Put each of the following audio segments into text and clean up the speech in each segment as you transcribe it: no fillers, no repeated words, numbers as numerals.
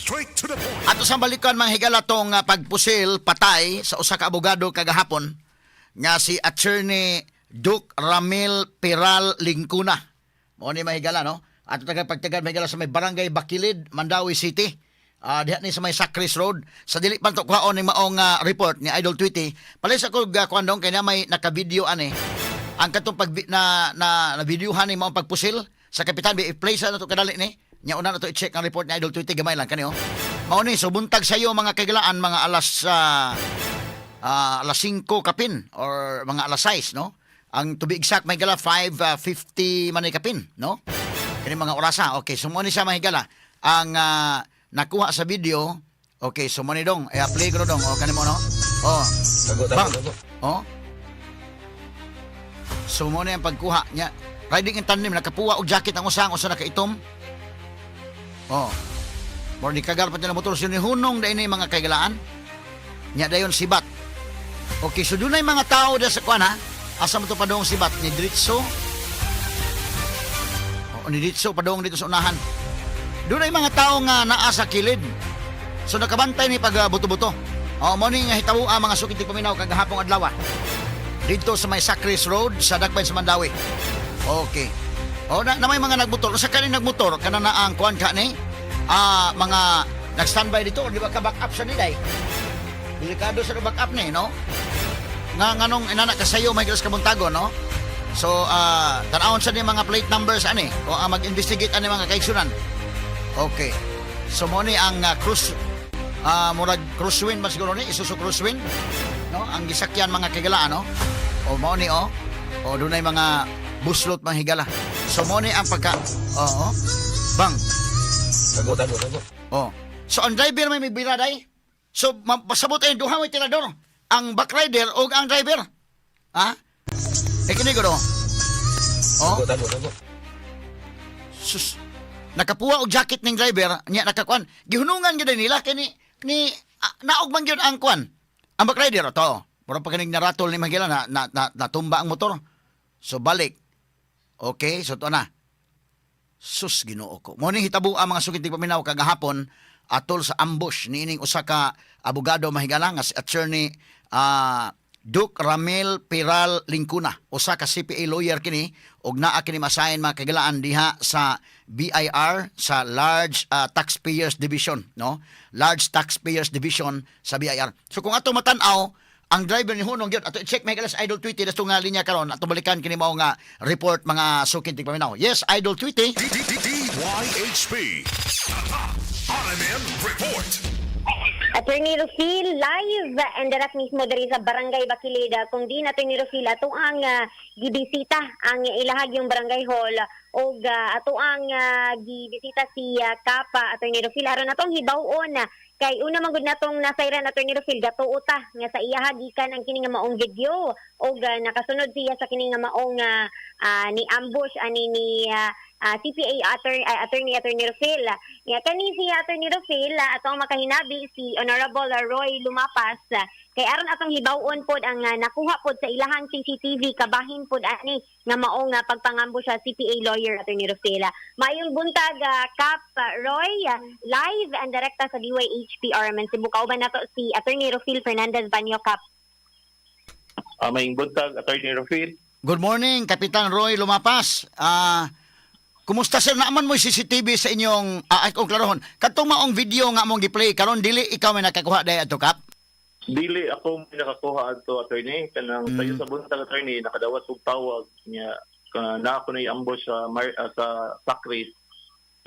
Straight to the point. Ato sa balikan, mga higala, tong pagpusil patay sa usa ka abogado kagahapon nga si Attorney Duke Ramil Peral Lingkuna. Mao ni, mga higala, no? Ato taga pagtagad, mga higala, sa may Barangay Bakilid, Mandaue City. Diha ni sa may Sacris Road. Sa dili pa to kuhaon ni maong report ni Idol Tweety. Palis ako kuan dong kay na may naka-video ani. Ang katong pag na na, na videohan ni maong pagpusil sa kapitan, i-play sa nato kadali ni. Nya una na to i-check ang report ni Idol Tweety gamay lang kani oh. Mao ni, so buntag sa iyo, mga kaigalaan, mga alas 5 kapin or mga alas 6, no? Ang to be exact, may gala 5:50 man ni kapin, no? Kini mga orasa. Okay, so mo ni siya, mga higala. Ang nakuha sa video. Okay, so mo ni dong, i-play ko dong. O kani mo, no? Oh. Bang. Oh. So mo ni ang pagkuha niya. Riding in tandem, nakapuwa og jacket ang usa, ang usa nakaitom. Oh. Mao ni kagar pa nila motor so ni hunong dahil ni, mga kaigalaan. Nya dayon sibat. Okay, so dunay mga tao da sa kuan ha. Asa mo to padung sibat ni diretso? O ni diretso padung dito sa unahan. Dunay mga tao nga naa sa kilid. So nakabantay ni pag buto-buto. O mo ni nga hitabo ang mga sukit paminaw kagahapong adlaw dito sa may Sacris Road sa Dakbayan sa Mandaue. Okay. O na may mga nagmotor. Sa kanin nagmotor kana na ang kuan ka ni mga nag-standby dito or di ba ka back up sa nila eh. Delikado sa back up ni, no? Nga nganong inana kasayo may gilas kabuntago, no? So, tan-awon sa ni mga plate numbers ani o ang mag-investigate ani, mga kaigsunan. Okay. So mo ni ang cruise murag Crosswind ba siguro ni, Isuzu Crosswind, no? Ang gisakyan, mga kaigalaan, no? O mo ni oh. O dunay mga buslot, mga higala. So mo ni ang pagka, oo. Bang. Tago, tago, tago. Oh. So ang driver may bira day. So pasabot ay duha may tirador. Ang back rider o ang driver. Ha? Eh kini ko do. Oh, Tago, tago, tago. Sus. Nakapuwa og jacket ning driver, nya nakakuan. Gihunungan gyud nila kini ni naog man gyud ang kuan. Ang back rider to. Mura pa kaning naratol ni Magila na natumba ang motor. So balik. Okay, so to na. Sus, Ginoo ko. Mo ning hitabo ang mga sukit paminaw kagahapon atol sa ambush niining usa ka abogado, mahigala, nga si Attorney Duke Ramil Peral Lingkuna. Usa ka CPA lawyer kini ug naa kini masayin, mga kagilaan, diha sa BIR sa Large Taxpayers Division, no? Large Taxpayers Division sa BIR. So kung ato matan-aw, ang driver ni hunong gyud. Ato i-check, mga sa Idol Tweety dato nga linya karon, ato balikan kini mao nga report, mga sukit paminaw. Yes, Idol Tweety. D D D DYHP. RMN Report. Attorney Rufil, live and direct mismo diri sa Barangay Bakilid. Kung di na, Attorney Rufil, ato ang gibisita ang ilahag yung barangay hall og ato ang gibisita si Kapa Attorney Rufil aron atong hibaw-on kay una man gud natong nasayran, Attorney Rufil, gatuo ta nga sa iyaha gikan ang kini nga maong video og nakasunod siya sa kini nga maong ni ambush ani ni CPA attorney, Attorney Rufil. Ya kani si Attorney Rufil, atong makahinabi si Honorable Roy Lumapas kay aron atong hibaw-on pod ang nakuha pod sa ilahang CCTV kabahin pod ani nga maong pagpangambush sa CPA lawyer, Attorney Rufil. Maayong buntag, Kap Roy, live and direkta sa DYHP RMN Cebu. Kauban nato si Attorney Rufil Fernandez Banyo, Kap. Maayong buntag, Attorney Rufil. Good morning, Kapitan Roy Lumapas. Kumusta, sir? Naa man mo CCTV sa inyong ay kung klarohon. Katong maong video nga mong gi-play karon, dili ikaw may nakakuha dahil ato, Kap? Dili ako may nakakuha adto, attorney, kanang sayo sa buntag, attorney, nakadawat og tawag niya ka na ako na ambush sa Sacris.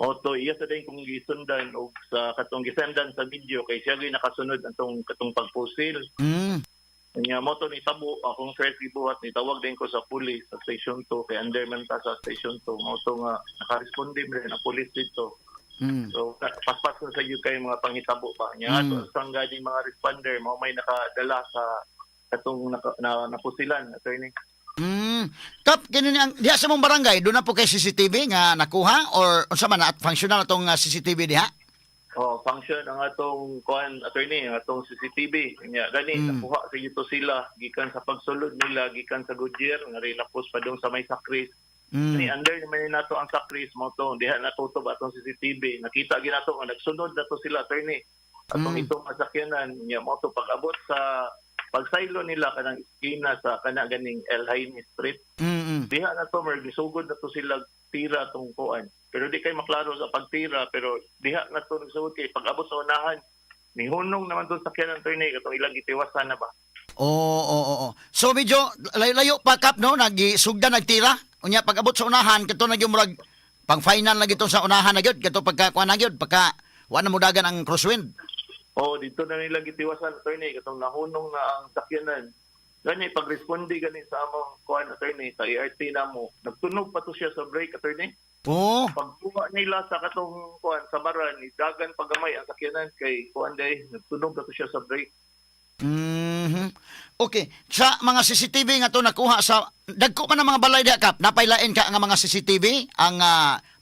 Mao to iya sa din kong gisundan og sa katong gisendan sa video kay siya gyud nakasunod atong katong pagpusil. Nya mo to ni tabo akong first gibuhat, ni tawag din ko sa pulis sa Station 2 kay under man ta sa Station 2. Mao to nga nakaresponde man ang pulis dito. So paspas na sa kay mga panghitabo ba niya ato sang ganing mga responder mao may nakadala sa katong napusilan, attorney. Kap, kini ni ang diha sa mong barangay, doon na po kay CCTV nga nakuha or unsa man na at functional atong CCTV diha? Oh, function ang atong kuan, attorney, ang atong CCTV nya gani nakuha sa to sila gikan sa pagsulod nila gikan sa Goodyear nga rilapos pa dong sa may Sacris. Ni under naman ni nato ang sakris mo to diha natutob atong CCTV. Nakita ginato nga nagsunod na to sila, attorney. Atong itong masakyanan niya mo to pag-abot sa pagsaylo nila kanang iskina sa kana ganing El Jaime Street. Diha na to mer gisugod na to sila tira tong kuan. Pero di kay maklaro sa pagtira, pero diha na to nagsugod kay pag-abot sa unahan nihunong naman to sakyanan, attorney, katong ilang gitiwasan na ba. Oo. So medyo layo-layo pa, Kap, no, nagisugda nagtira. Unya pag abot sa unahan kato na gyud murag pang final na gyud sa unahan na gyud kato pagka kuan na gyud pagka wa na mudagan ang crosswind. Oh, dito na nila gitiwasan, attorney, katong nahunong na ang sakyanan. Gani pagresponde gani sa among kuan, attorney, sa ART namo. Nagtunog pa to siya sa brake, attorney. Pagkuha nila sa katong kuan sa baran, dagan pagamay ang sakyanan kay kuan day, nagtunog pa to siya sa brake. Okay, sa mga CCTV nga to nakuha sa dagko man ang mga balay diha, Kap. Napaylain ka nga mga CCTV ang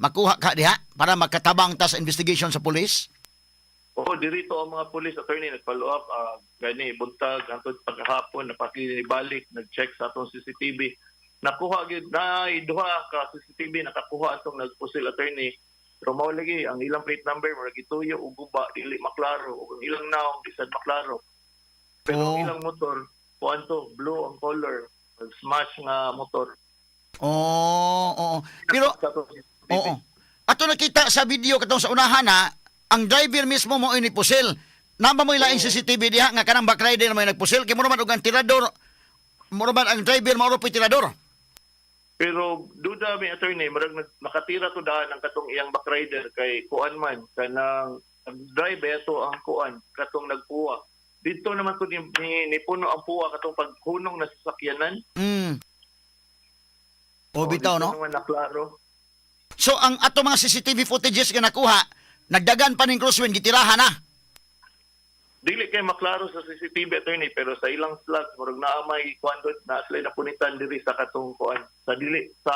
makuha ka diha para makatabang ta sa investigation sa pulis? Oo, dirito ang mga police, attorney, nag-follow up, gani buntag hangtod pagkahapon napakibalik, nag-check sa atong CCTV. Nakuha gyud na duha ka CCTV nakakuha atong nagpusil, attorney. Pero mao lagi ang ilang plate number murag gituyo ug guba, dili maklaro, ug ang ilang naong di sad maklaro. Pero ang ilang motor kuan to, blue ang color, smash nga motor. Oo. Pero Sa atong CCTV. Oo. Ato nakita sa video katong sa unahan na ang driver mismo mo ini pusil. Namba mo ilaing CCTV diha nga kanang back rider mo nagpusil kay mo man og ang tirador. Mo man ang driver mao ra po'y tirador. Pero duda mi, attorney, murag nakatira to daan ang katong iyang backrider kay kuan man kanang ang drive ito ang kuan katong nagpuwa. Dito naman to ni puno ang puwa katong paghunong na sasakyanan. O bitaw, Dito no. naman naklaro. So ang ato mga CCTV footages nga nakuha, nagdagan pa ning crosswind gitirahan na. Dili kay maklaro sa CCTV, attorney, pero sa ilang slot murag naa may kuan doon na sila napunitan diri sa katong kuan sa dili sa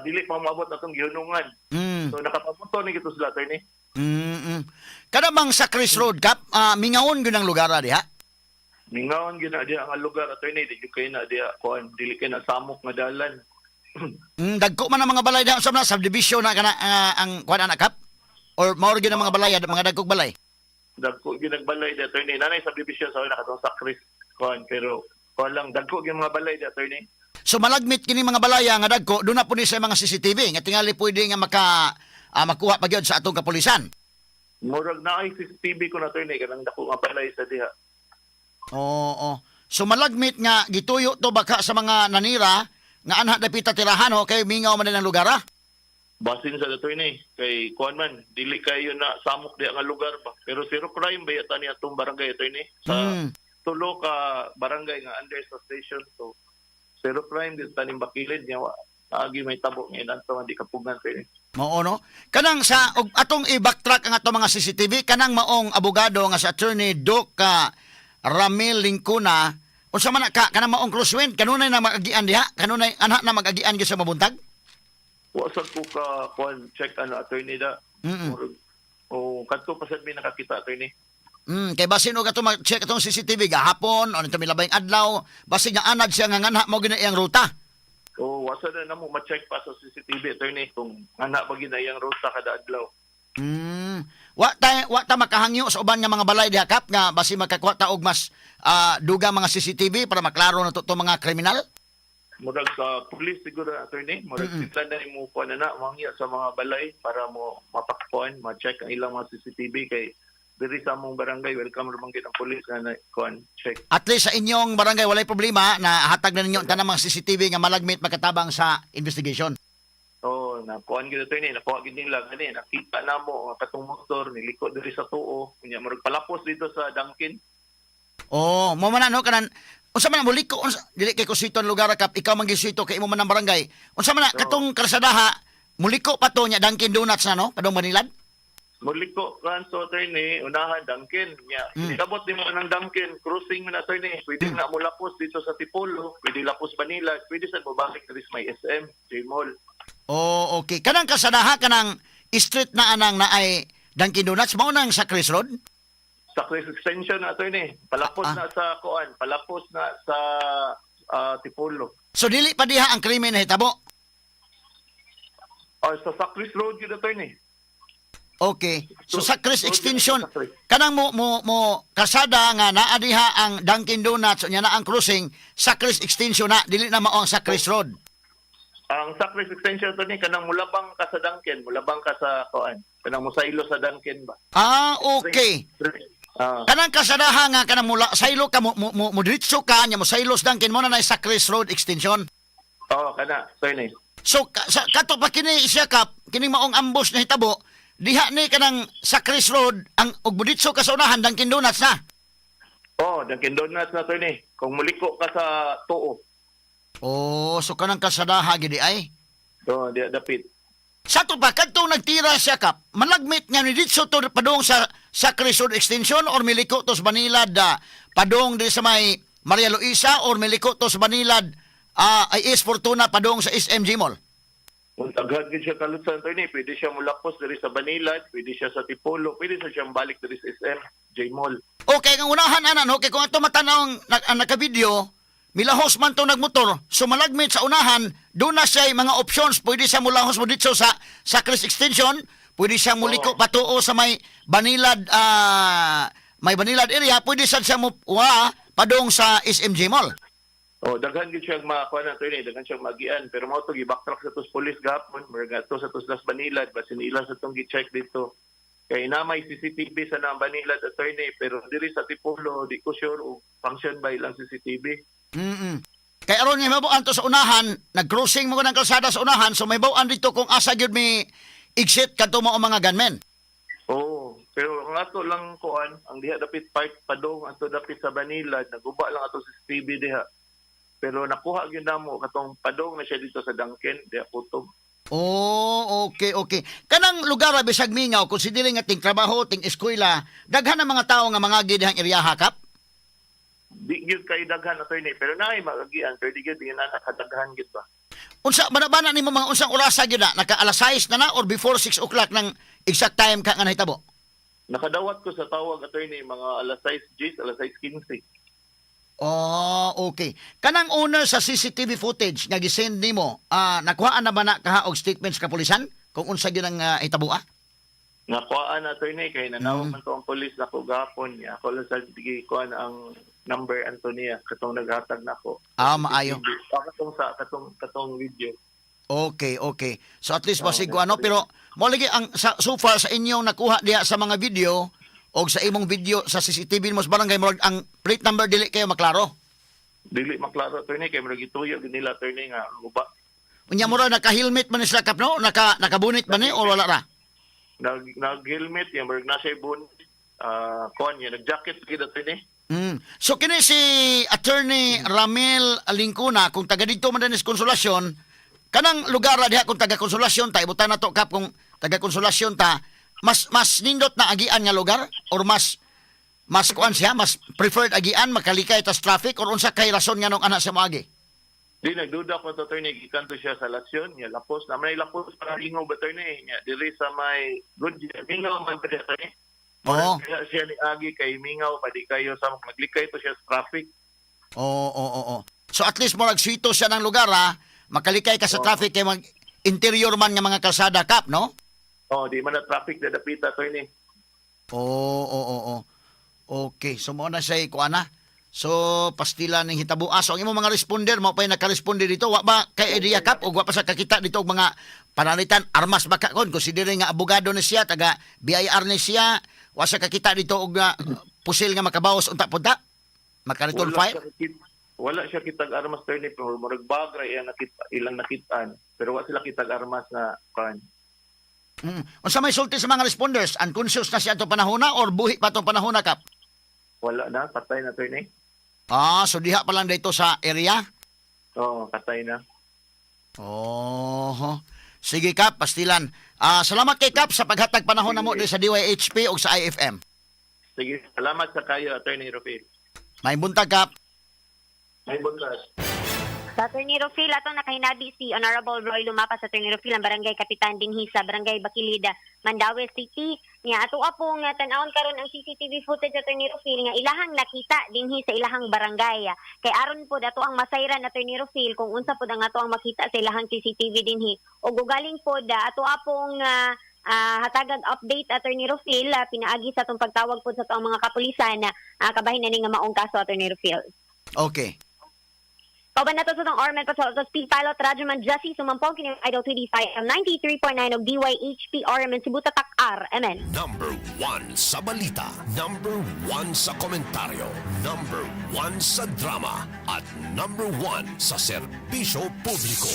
dili pa moabot atong gihunungan. So nakapapunto ni gito sila, attorney. Kada bang sa Chris Road, Kap, mingawon gyud ang lugar diha. Mingaon gyud na diha ang lugar, attorney, di gyud kay na diha kuan, dili kay na samok nga dalan. Dagko man ang mga balay diha sa mga subdivision na kana ang kuan ana, Kap? Or mao ra gyud ang mga balay, mga dagkog balay. Dagko gyud nagbalay di, attorney. Nanay subdivision sa una katong sa Chris kuan, pero kuan lang dagko gyud mga balay di, attorney. So malagmit kini mga balaya nga dagko, doon na po ni sa mga CCTV nga tingali pwede nga makuha pa gyud sa atong kapulisan. Murag na ay CCTV ko na, attorney, kanang dako nga balay sa diha. Oo. So malagmit nga gituyo to baka sa mga nanira nga anha dapita tirahan ho kay mingaw man ang lugar ah. Basin sa attorney kay kuan man dili kayo na samok diha nga lugar ba. Pero zero crime ba yata ni atong barangay, attorney, sa tulo ka barangay nga under sa station, so zero crime din taning Bakilid niya, wa agi may tabo ngayon anto nga di kapugan, attorney. Mao no. Kanang sa og atong i-backtrack ang atong mga CCTV kanang maong abogado nga sa attorney Doc Ramil Lincuna, unsa man na ka kanang maong crosswind kanunay na magagian diha, kanunay anha na magagian gyud sa mabuntag? Wa sad ko ka kuan check ano, attorney, da. O kadto pa sad mi nakakita, attorney. Kay basin og ato mag-check atong CCTV gahapon o nito milabay adlaw, basin nga anad siya nga nganha mo gina iyang ruta. O wa sad na namo ma-check pa sa CCTV, attorney, kung ana ba gid na iyang ruta kada adlaw. Wa ta makahangyo sa uban nga mga balay diha, Kap, nga basin makakuha ta og mas duga mga CCTV para maklaro na to mga kriminal. Murag sa police siguro, attorney, murag sila na imo kuan na mangya sa mga balay para mo mapakpuan, ma-check ang ilang mga CCTV kay diri sa among barangay welcome ra man gid ang police nga na kuan check. At least sa inyong barangay walay problema na hatag na ninyo ang tanang mga CCTV nga malagmit makatabang sa investigation. Oh, na kuan gid, attorney, nakuha gid nila gani, nakita namo ang katong motor niliko diri sa tuo, unya murag palapos dito sa Dunkin. Oh, mo man ano kanan unsa man ang muliko unsa dili kay kusito ang lugar, Kap, ikaw man gisito kay imo man ang barangay. Unsa man na katong kalsadaha muliko pa to nya Dunkin Donuts na no padong Manilad? Muliko kan so, attorney, unahan Dunkin nya. Ikabot nimo ng Dunkin, crossing mo na, attorney. Pwede na mo lapos dito sa Tipolo, pwede lapos Manila, pwede sa mobalik diri sa may SM, J Mall. Oh, okay. Kanang kasadaha kanang street na anang na ay Dunkin Donuts mao nang sa Chris Road? Sa Chris Extension na, attorney, palapos na sa kuan, palapos na sa Tipolo. So dili pa diha ang krimen nahitabo. Ah, sa Sacris Road yun, attorney. Okay. So sa Chris So, Extension, sa Chris. kanang mo kasada nga naa diha ang Dunkin Donuts unya na ang crossing sa Chris Extension na dili na mao ang sa Chris Road. Ang Sacris Extension, attorney, kanang mulabang ka sa Dunkin, mulabang ka sa kuan, kanang musailo sa Dunkin ba. Ah, okay. Ah, Kanang kasadaha nga kanang mula saylo ka mo diretso ka nya mo saylos Dunkin mo na na sa Chris Road Extension. oo, kana, attorney. So sa kato pa kini siya kap kining maong ambush na hitabo diha ni kanang sa Chris Road ang ug moditso ka sa unahan Dunkin Donuts na. Oh, Dunkin Donuts na, attorney. Kung muliko ka sa tuo, Oh, so kanang kasadaha gidi ay. so di dapit. Sa to pa kadtong nagtira siya kap, malagmit nga ni ditso to padung sa Chris Road Extension or miliko to sa Banilad padung di sa may Maria Luisa or miliko to sa Banilad ay East Fortuna padung sa SMG Mall. Kung daghan gid siya kalutsan, attorney, pwede siya mulakos diri sa Banilad, pwede siya sa Tipolo, pwede sa siyang balik diri sa SM, J Mall. Okay, ang unahan ana no, kay kung ato matanaw ang, ang naka-video, milahos man to nagmotor, so malagmit sa unahan, doon na siya mga options, pwede siya mulahos mo dito sa Chris Extension, pwede siya muliko Oo. patuo sa may Banilad may Banilad area, pwede sad siya mo wa padung sa SMG Mall. Oh, daghan gid siya makakuha na, attorney, daghan siyang magian, pero mao to gi-backtrack sa tos police gapon, murag ato sa tos Las Banilad, basin ila sa tong gi-check dito. Kay na may CCTV sa nang Banilad, attorney, pero diri sa Tipolo di ko sure og function ba ilang CCTV. Kay aron nga mabuan to sa unahan, nag-crossing mo ng kalsada sa unahan, so may bawaan dito kung asa gyud mi exit kadto mao ang mga gunmen. Oo, pero ang ato lang kuan, ang diha dapit part padong ato dapit sa Banilad, naguba lang ato CCTV diha. Pero nakuha gyud namo katong padong na siya dito sa Dunkin, diha kutob. Oh, okay. Kanang lugar ra bisag mingaw, considering nga ting trabaho, ting eskwela, daghan ang mga tao nga mga gidihang area kap. Di gyud kay daghan, attorney, pero naay magagian, pero di gyud na nakadaghan gyud ba. Unsa banabana nimo mga unsang orasa gyud na? Naka alas 6 na na or before 6 o'clock ng exact time ka nga nahitabo? Nakadawat ko sa tawag, attorney, mga alas 6 Gs, alas 6:15. Oh, okay. Kanang owner sa CCTV footage nga gisend nimo, nakuhaan na ba na kaha og statements kapulisan kung unsa gyud ang hitaboa? Nakuhaan na, attorney, kay nanawag man to ang polis nako gahapon niya. Ako lang sa gikuan ang number Antonia katong naghatag nako. Ah, maayo. Ah, katong sa katong katong video. Okay. So at least basig ko Oo, ano pero mo lagi ang sa, so far sa inyong nakuha diha sa mga video o sa imong video sa CCTV mo sa barangay murag ang plate number dili kayo maklaro. Dili maklaro, attorney, kay murag gituyo gyud nila, attorney, nga guba. Unya mura naka-helmet man ni sila kap no? Nakabunit ba ni or wala ra? Nag helmet niya, murag na siya bun kuan niya, nag-jacket gyud, attorney. So kini si Attorney Ramil Lincuna kung taga didto man din sa Konsolasyon, kanang lugar ra diha kung taga Konsolasyon ta ibutan na to kap kung taga Konsolasyon ta mas mas nindot na agian nga lugar or mas mas kuan siya mas preferred agian makalikay tas traffic or unsa kay rason nga nung ana sa moagi? Di nagduda ko to, attorney, gikan to siya sa Lasyon, niya lapos na may lapos para ingaw ba, attorney, niya diri sa may good mingaw man ba, attorney. Oo. Kaya siya ni Agi kay mingaw pa di kayo sa maglikay to siya sa traffic. Oo. So at least murag swito siya ng lugar ha, makalikay ka sa traffic kay mag interior man nga mga kalsada kap, no? Oh, di man na traffic na dapita, attorney. Oo. Okay, so mo na siya kuan na. So pastila ning hitabua. So ang imong mga responder mao pay nakaresponde dito. Wa ba kay idea kap og wa pa sa kakita dito og mga panalitan armas ba ka kon considering nga abogado ni siya taga BIR ni siya, wa sa kakita dito og pusil nga makabawas unta punta. Maka-return fire. Wala siya kitag armas, attorney, pero murag bag ra iyang nakita, ilang nakitaan, pero wa sila kitag armas na kan. Unsa may sulti sa mga responders? Unconscious na siya atong panahona or buhi pa atong panahona kap? Wala na, patay na, attorney. Ah, so diha pa lang dito sa area? Oo, patay na. Oh. Sige Kap, pastilan. Ah, salamat kay Kap sa paghatag panahon namo diri sa DYHP ug sa IFM. Sige, salamat sa kayo, Attorney Rufil. May buntag Kap. May buntag. Sa Attorney Rufil, atong nakahinabi si Honorable Roy Lumapas, Attorney Rufil, ang Barangay Kapitan dinhi sa Barangay Bakilida, Mandaue City. Nga ato pong tan-awon karon ang CCTV footage, Attorney Rufil, nga ilahang nakita dinhi sa ilahang barangay. Kay aron pod ato ang masayran, Attorney Rufil, kung unsa pod ang ato ang makita sa ilahang CCTV dinhi. Ug ugaling pod ato apong hatagag update, Attorney Rufil, pinaagi sa atong pagtawag pod sa atong mga kapulisan kabahin na ni nga maong kaso, Attorney Rufil. Kauban nato sa atong RMN Patrol sa Speed Pilot Radyoman Jesse Sumampong, kini Idol 25 93.9 og DYHP RMN Cebu Tatak RMN. Number one sa balita. Number one sa komentaryo. Number one sa drama. At number one sa serbisyo publiko.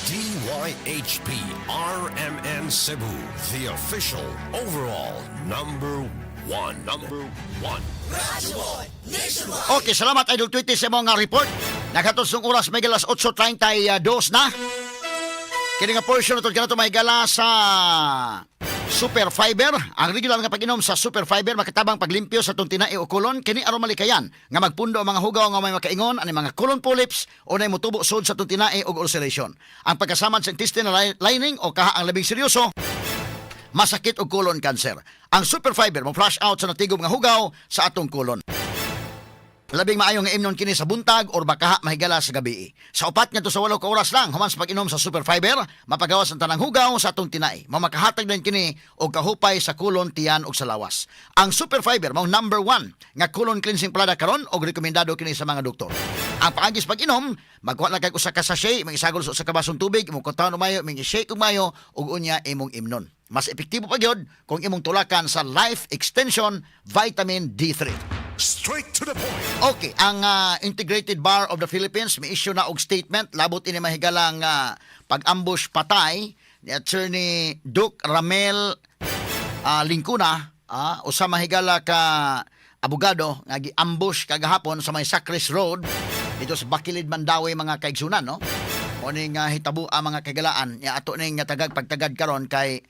DYHP RMN Cebu. The official overall number one. Number one. Okay, salamat, Idol Tweety, sa imong nga report. Naghatod sa oras may alas 8:32 na. Kini nga portion ito kanato may gala sa Super Fiber. Ang regular nga pag-inom sa Super Fiber makatabang paglimpyo sa atong tinai o kolon. Kini aron malikayan nga magpundo ang mga hugaw nga may makaingon ani mga colon polyps o nay motubo sud sa atong tinai og ulceration. Ang pagkasamad sa intestinal lining o kaha ang labing seryoso masakit og colon cancer. Ang Super Fiber mo flush out sa natigob nga hugaw sa atong kolon. Labing maayo nga imnon kini sa buntag or bakaha mahigala sa gabi. Sa 4 ngadto sa 8 ka oras lang human sa pag-inom sa Super Fiber, mapagawas ang tanang hugaw sa atong tinai. Mao makahatag din kini og kahupay sa kolon, tiyan ug sa lawas. Ang Super Fiber mao number one nga colon cleansing product karon og rekomendado kini sa mga doktor. Ang paagi sa pag-inom, magkuha lang kag usa ka sachet, imong isagol sa usa ka basong tubig, imong kutawan mayo, imong i-shake og mayo ug unya imong imnon. Mas epektibo pa gyud kung imong tulakan sa Life Extension Vitamin D3. Straight to the point. Okay, ang Integrated Bar of the Philippines may issue na og statement labot ini mahigalang pag-ambush patay ni Attorney Duke Ramel Lincuna, usa mahigala ka abogado nga gi-ambush kagahapon sa may Sacris Road dito sa Bakilid, Mandaue, mga kaigsunan, no? Mo ning hitabo ang mga kagalaan ya ato ning nga tagag pagtagad karon kay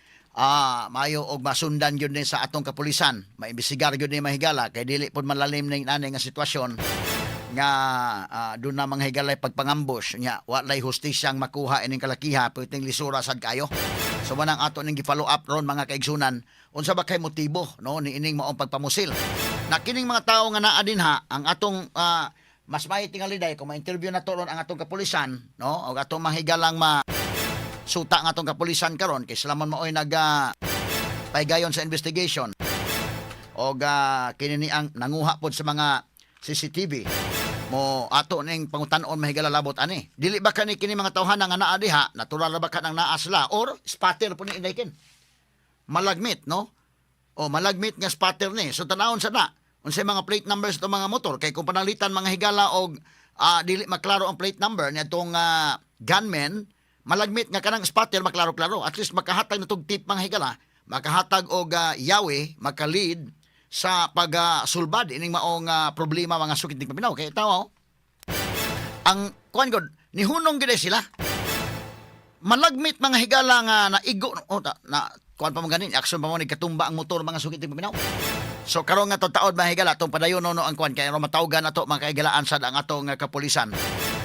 maayo og masundan gyud ni sa atong kapulisan, maimbestigar gyud ni mahigala kay dili pud malalim ning ani nga sitwasyon nga doon na mga higalay pagpangambush nya walay hustisyang makuha ining kalakiha, pwedeng lisura sad kayo. So manang ato ning gi-follow up ron, mga kaigsunan, unsa ba kay motibo, no, ni ining maong pagpamusil na kining mga tawo nga naa dinha. Ang atong mas may tingali day kung ma-interview na to ron ang atong kapulisan, no, og atong mahigalang ma suta nga atong kapulisan karon kay sila man maoy naga paygayon sa investigation og kini ni ang nanguha pod sa mga CCTV mo ato ning pangutan-on mahigala labot ani. Dili ba kani kini mga tawhana nga naa diha natural ra ba kanang naa sila or spotter po ni inday malagmit, no? O malagmit nga spotter ni. So tanawon sa na unsay mga plate numbers itong mga motor kay kung panalitan mga higala og dili maklaro ang plate number niadtong gunman, malagmit nga kanang spotter maklaro-klaro. At least makahatag na tog tip, mga higala, makahatag og yawi, maka-lead sa pagsulbad ining maong problema, mga sukit ning paminaw, kay tawo ang kuan god nihunong gid sila. Malagmit, mga higala, nga naigo o ta, na kuan pa man ganin action pa mo ni katumba ang motor, mga sukit ning paminaw. So karon nga taod, mga higala, atong padayon, no, ang kuan kay aron matawgan nato, mga kahigalaan, sad ang atong kapulisan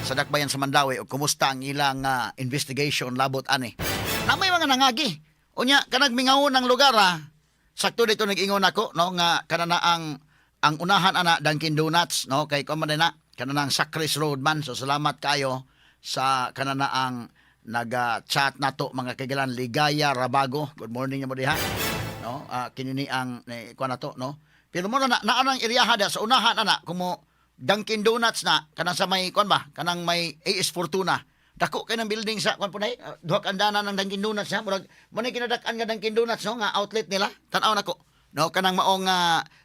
sa dakbayan sa Mandaue ug kumusta ang ilang investigation labot ani na may mga nangagi. Unya kanag mingawon ang lugar ha. Sakto dito nag-ingon ako, no, nga kanana ang unahan ana Dunkin Donuts, no, kay kuan man na kanana ang Sacris Road man. So salamat kayo sa kanana ang naga-chat nato, mga kaigalan. Ligaya Rabago, good morning mo diha, no? Kini ni ang ni kuan nato, no? Pero mo na naa nang iriyaha da sa unahan ana kumo Dunkin Donuts na kanang sa may kuan ba, kanang may AS Fortuna. Dako kay ng building sa kuan po nay, duha ka andanan ng Dunkin Donuts ha. Murag mo na kinadak-an nga Dunkin Donuts, no, nga outlet nila. Tan-aw nako, no, kanang maong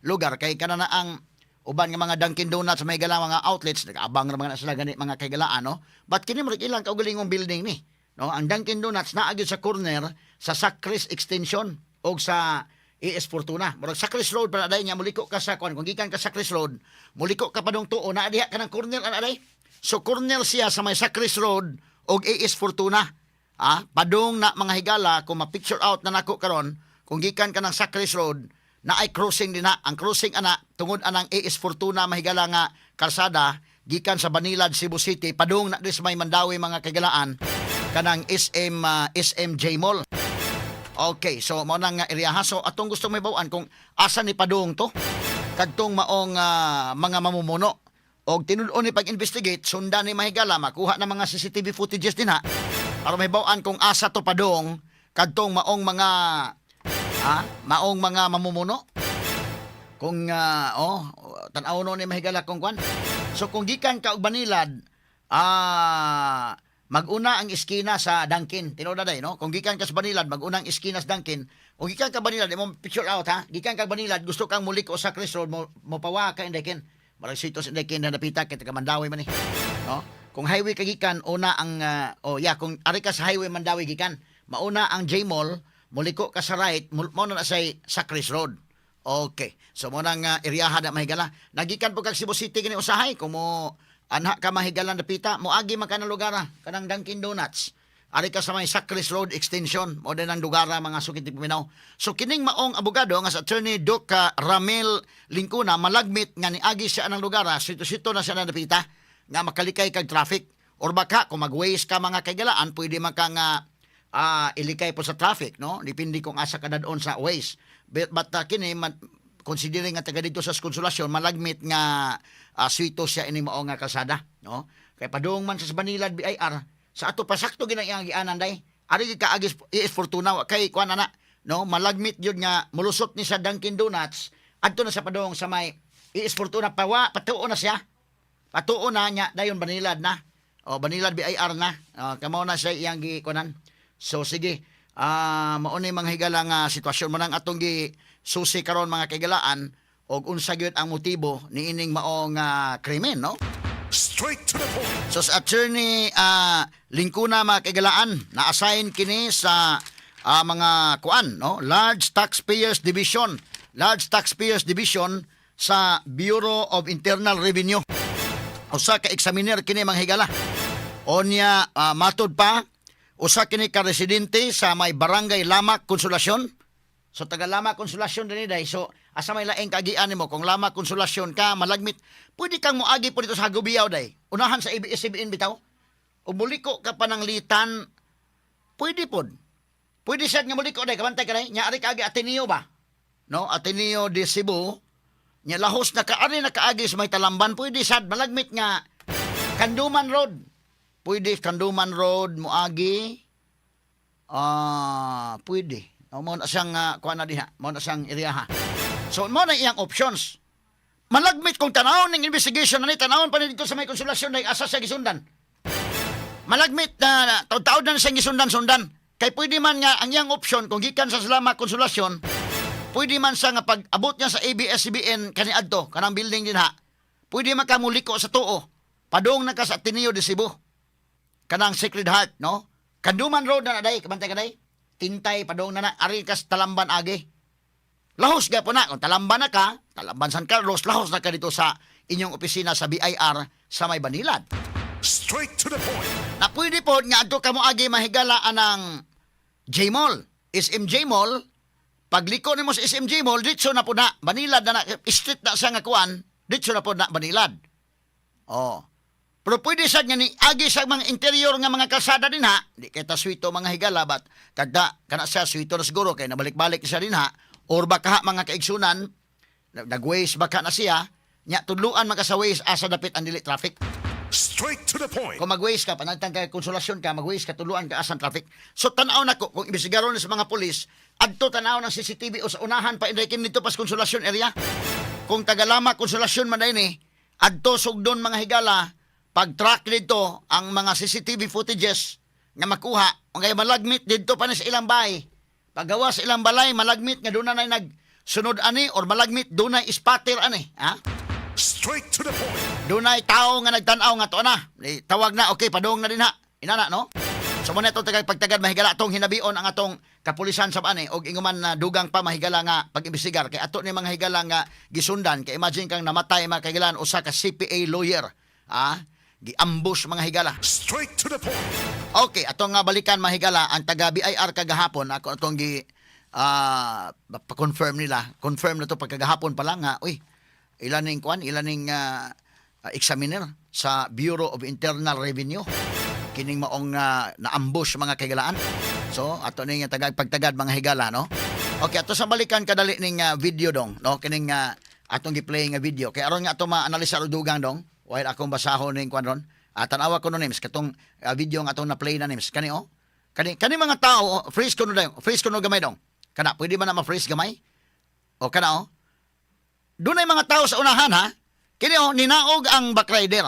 lugar kay kana na ang uban nga mga Dunkin Donuts may gala mga outlets, nag-abang ra mga na sila gani, mga kaigalaan, no? But kini murag ilang kaugalingong building ni, no? Ang Dunkin Donuts naa gyud sa corner sa Sacris Extension og sa AS Fortuna. Murag Sacris Road pa na day niya muliko ka sa kuan, kung gikan ka sa Sacris Road, muliko ka padung tuo, naa diha kanang corner ana day. So corner siya sa may Sacris Road og AS Fortuna. Padung na, mga higala, kung ma-picture out na nako karon, kung gikan ka ng Sacris Road, na ay crossing din na. Ang crossing ana tungod anang AS Fortuna, mahigala, nga kalsada gikan sa Banilad, Cebu City, padung na dis may Mandaue, mga kagalaan, kanang SM SMJ Mall. Okay, so mao na nga area ha. So atong gusto mahibaw-an kung asa ni padung to kadtong maong mga mamumuno. Og tinud-on ni pag-investigate, sundan ni mahigala, makuha na mga CCTV footages din ha, para mahibaw-an kung asa to padung kadtong maong mga mamumuno. Kung oh, tan-aw no ni mahigala kung kwan. So kung gikan ka og Banilad, maguna ang iskina sa Dunkin. Tinuod na day, no? Kung gikan ka sa Banilad, maguna ang iskina sa Dunkin. Kung gikan ka Banilad, mo picture out ha. Gikan ka Banilad, gusto kang muliko sa Chris Road, mo pawa ka Indekin. Marag sito sa Indekin na napita kay taga Mandaue man ni. No? Kung highway ka gikan, una ang oh yeah, kung ari ka sa highway Mandaue gikan, mauna ang J Mall, muliko ka sa right, mo na say sa Chris Road. Okay. So mo nang eriyaha na mahigala. Nagikan po kag Cebu City kini usahay kung mo anha ka mahigala napita, moagi man ka ng lugar kanang Dunkin Donuts. Ari ka sa may Sacris Road Extension, mo din ang lugar mga sukit paminaw. So kining maong abogado nga sa Attorney Doc Ramel Lingkuna, malagmit nga niagi siya ng lugar, sito-sito na siya na napita nga makalikay kag traffic, or baka kung mag-waste ka mga kaigalaan, pwede man ka nga ilikay po sa traffic, no? Depende kung asa ka dadon sa waste. But kini man, considering nga taga dito sa Konsolasyon, malagmit nga swito siya ini mao nga kalsada, no? Kay padung man sa Banilad BIR, sa ato pasakto gina iyang gianan day. Ari gid ka agis is Fortuna wa kay kuan ana, no? Malagmit gyud nga mulusot ni sa Dunkin Donuts adto na sa padung sa may is Fortuna, pawa patuo na siya. Patuo na niya dayon Banilad na. O Banilad BIR na. O, kamo na siya iyang gikunan. So sige, mao ni mga higala nga sitwasyon mo nang atong gi susi karon mga kaigalaan og unsa gyud ang motibo niining maong krimen, no? Straight to the point. So sa Attorney Lingkuna mga kaigalaan, na-assign kini sa mga kuan, no? Large Taxpayers Division. Large Taxpayers Division sa Bureau of Internal Revenue. Usa ka examiner kini mga higala. Onya matud pa usa kini ka residente sa may Barangay Lamac, Consolacion. So taga Lamac Consolacion dinhi day. So asa may laing kaagian nimo kung Lamac Consolacion ka, malagmit pwede kang moagi po dito sa Hagobiao day. Unahan sa ABS-CBN bitaw. O muliko ka pa ng Litan, pwede pod. Pwede sad nga muliko day, kabantay ka day. Nya ari kaagi Ateneo ba? No, Ateneo de Cebu. Nya lahos na ka ari na kaagi sa may Talamban, pwede sad malagmit nga Canduman Road. Pwede Canduman Road moagi. Pwede. O, mo na siyang kuan na diha, mo na siyang area ha. So mo na iyang options. Malagmit kung tanawon ng investigation na ni tanawon pa ni dito sa may Konsolasyon na asa siya gisundan. Malagmit na taud-taud na siyang gisundan-sundan. Kay pwede man nga ang iyang option kung gikan sa Lamac Konsolasyon, pwede man siya nga pag abot niya sa ABS-CBN kaniadto, kanang building din ha. Pwede man ka muliko sa tuo. Padung na ka sa Ateneo de Cebu. Kanang Sacred Heart, no? Canduman Road na na day, kabantay ka day. Tintay padung na na ari ka sa Talamban agi. Lahos gyapon na kung Talamban na ka, Talamban San Carlos, lahos na ka dito sa inyong opisina sa BIR sa may Banilad. Straight to the point. Na pwede po nga adto ka mo agi mahigala anang J-Mall, SMJ Mall. Pagliko nimo sa SMJ Mall, ditso na po na Banilad na, na street na siya nga kuan, ditso na po na Banilad. Oh. Pero pwede sad nga ni agi sa mga interior nga mga kalsada din ha. Di kay ta swito mga higala, but kada kana siya swito na siguro kay nabalik-balik siya din ha. Or baka ha, mga kaigsunan, nag-waste baka na siya, nya tudluan man ka sa waste asa dapit ang dili traffic. Straight to the point. Kung mag-waste ka, panantan ka, Konsolasyon ka, mag-waste ka, tuluan ka asan traffic. So tanaw na ko, kung imbestigaron na sa mga polis, adto tanaw ng CCTV o sa unahan pa inday dito pas Konsolasyon area. Kung taga Lamac Konsolasyon man ni, adto sugdon mga higala, pag-track dito ang mga CCTV footages nga makuha, ang kay malagmit dito pa ni sa ilang bahay. Paggawa sa ilang balay, malagmit nga doon na nagsunod ani or malagmit doon na spotter ani. Ha? Straight to the point. Dunay tao nga nagtan-aw nga to na. Eh, tawag na, okay, padung na din ha. Inana, no? So mo na itong tagag pagtagad mahigala atong hinabion ang atong kapulisan sa ani og inguman na dugang pa mahigala nga pag-imbestigar kay ato ni mga higala nga gisundan kay imagine kang namatay mga kahigalaan usa ka CPA lawyer, gi-ambush mga higala. Straight to the point. Okay, ato nga balikan mahigala ang taga BIR kagahapon, ako atong gi pa-confirm nila. Confirm na to pagkagahapon pa lang nga, uy, ilan ning kuan, ilan ning examiner sa Bureau of Internal Revenue kining maong na-ambush mga kaigalaan. So ato ning tagag pagtagad, mga higala, no. Okay, ato sa balikan kadali ning video dong, no, kining atong gi-play nga video kay aron nga ato ma-analysar og dugang dong while akong basahon ning kwan ron. Ah, tan-awa ko no names katong video nga atong na-play na names kani, oh. Kani kani mga tao, oh, freeze ko no dong, freeze ko no gamay dong. Kana pwede ba na ma-freeze gamay? O kana, oh. Dunay mga tao sa unahan, ha. Kini, oh, ninaog ang backrider.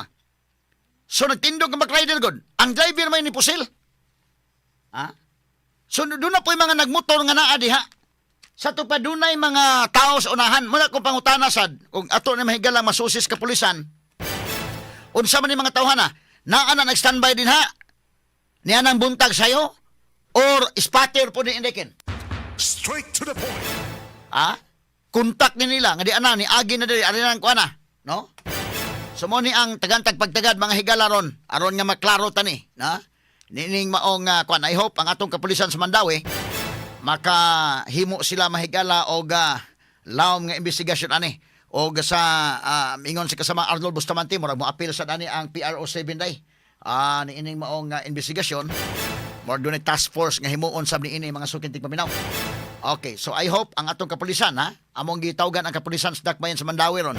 So nagtindog ang backrider god. Ang driver may ni pusil. Ha? So doon na po yung mga nagmotor nga naa diha. Sa to pa dunay mga tao sa unahan. Muna kung pangutana sad, kung ato na mahigalang masusis kapulisan, unsa man ni mga tawhana, naa na nag-standby din ha? Niya nang buntag sayo? Or spotter po ni indikin? Straight to the point. Ha? Kontak ni nila nga di ana ni agi na diri ari nang kuana, no? So mo ni ang tagantag pagtagad, mga higala, ron aron nga maklaro tani, na? Nining maong kuan, I hope ang atong kapulisan sa Mandaue makahimo sila, mahigala, og lawom nga investigasyon ani og sa ingon si kasama Arnold Bustamante, murag mo appeal sa ani ang PRO 7 day niining maong investigasyon. Murag dunay task force nga himuon sab niini, mga suking tigpaminaw. Okay, so I hope ang atong kapulisan, ha, among gitawgan ang kapulisan sa Dakbayan sa Mandaue ron.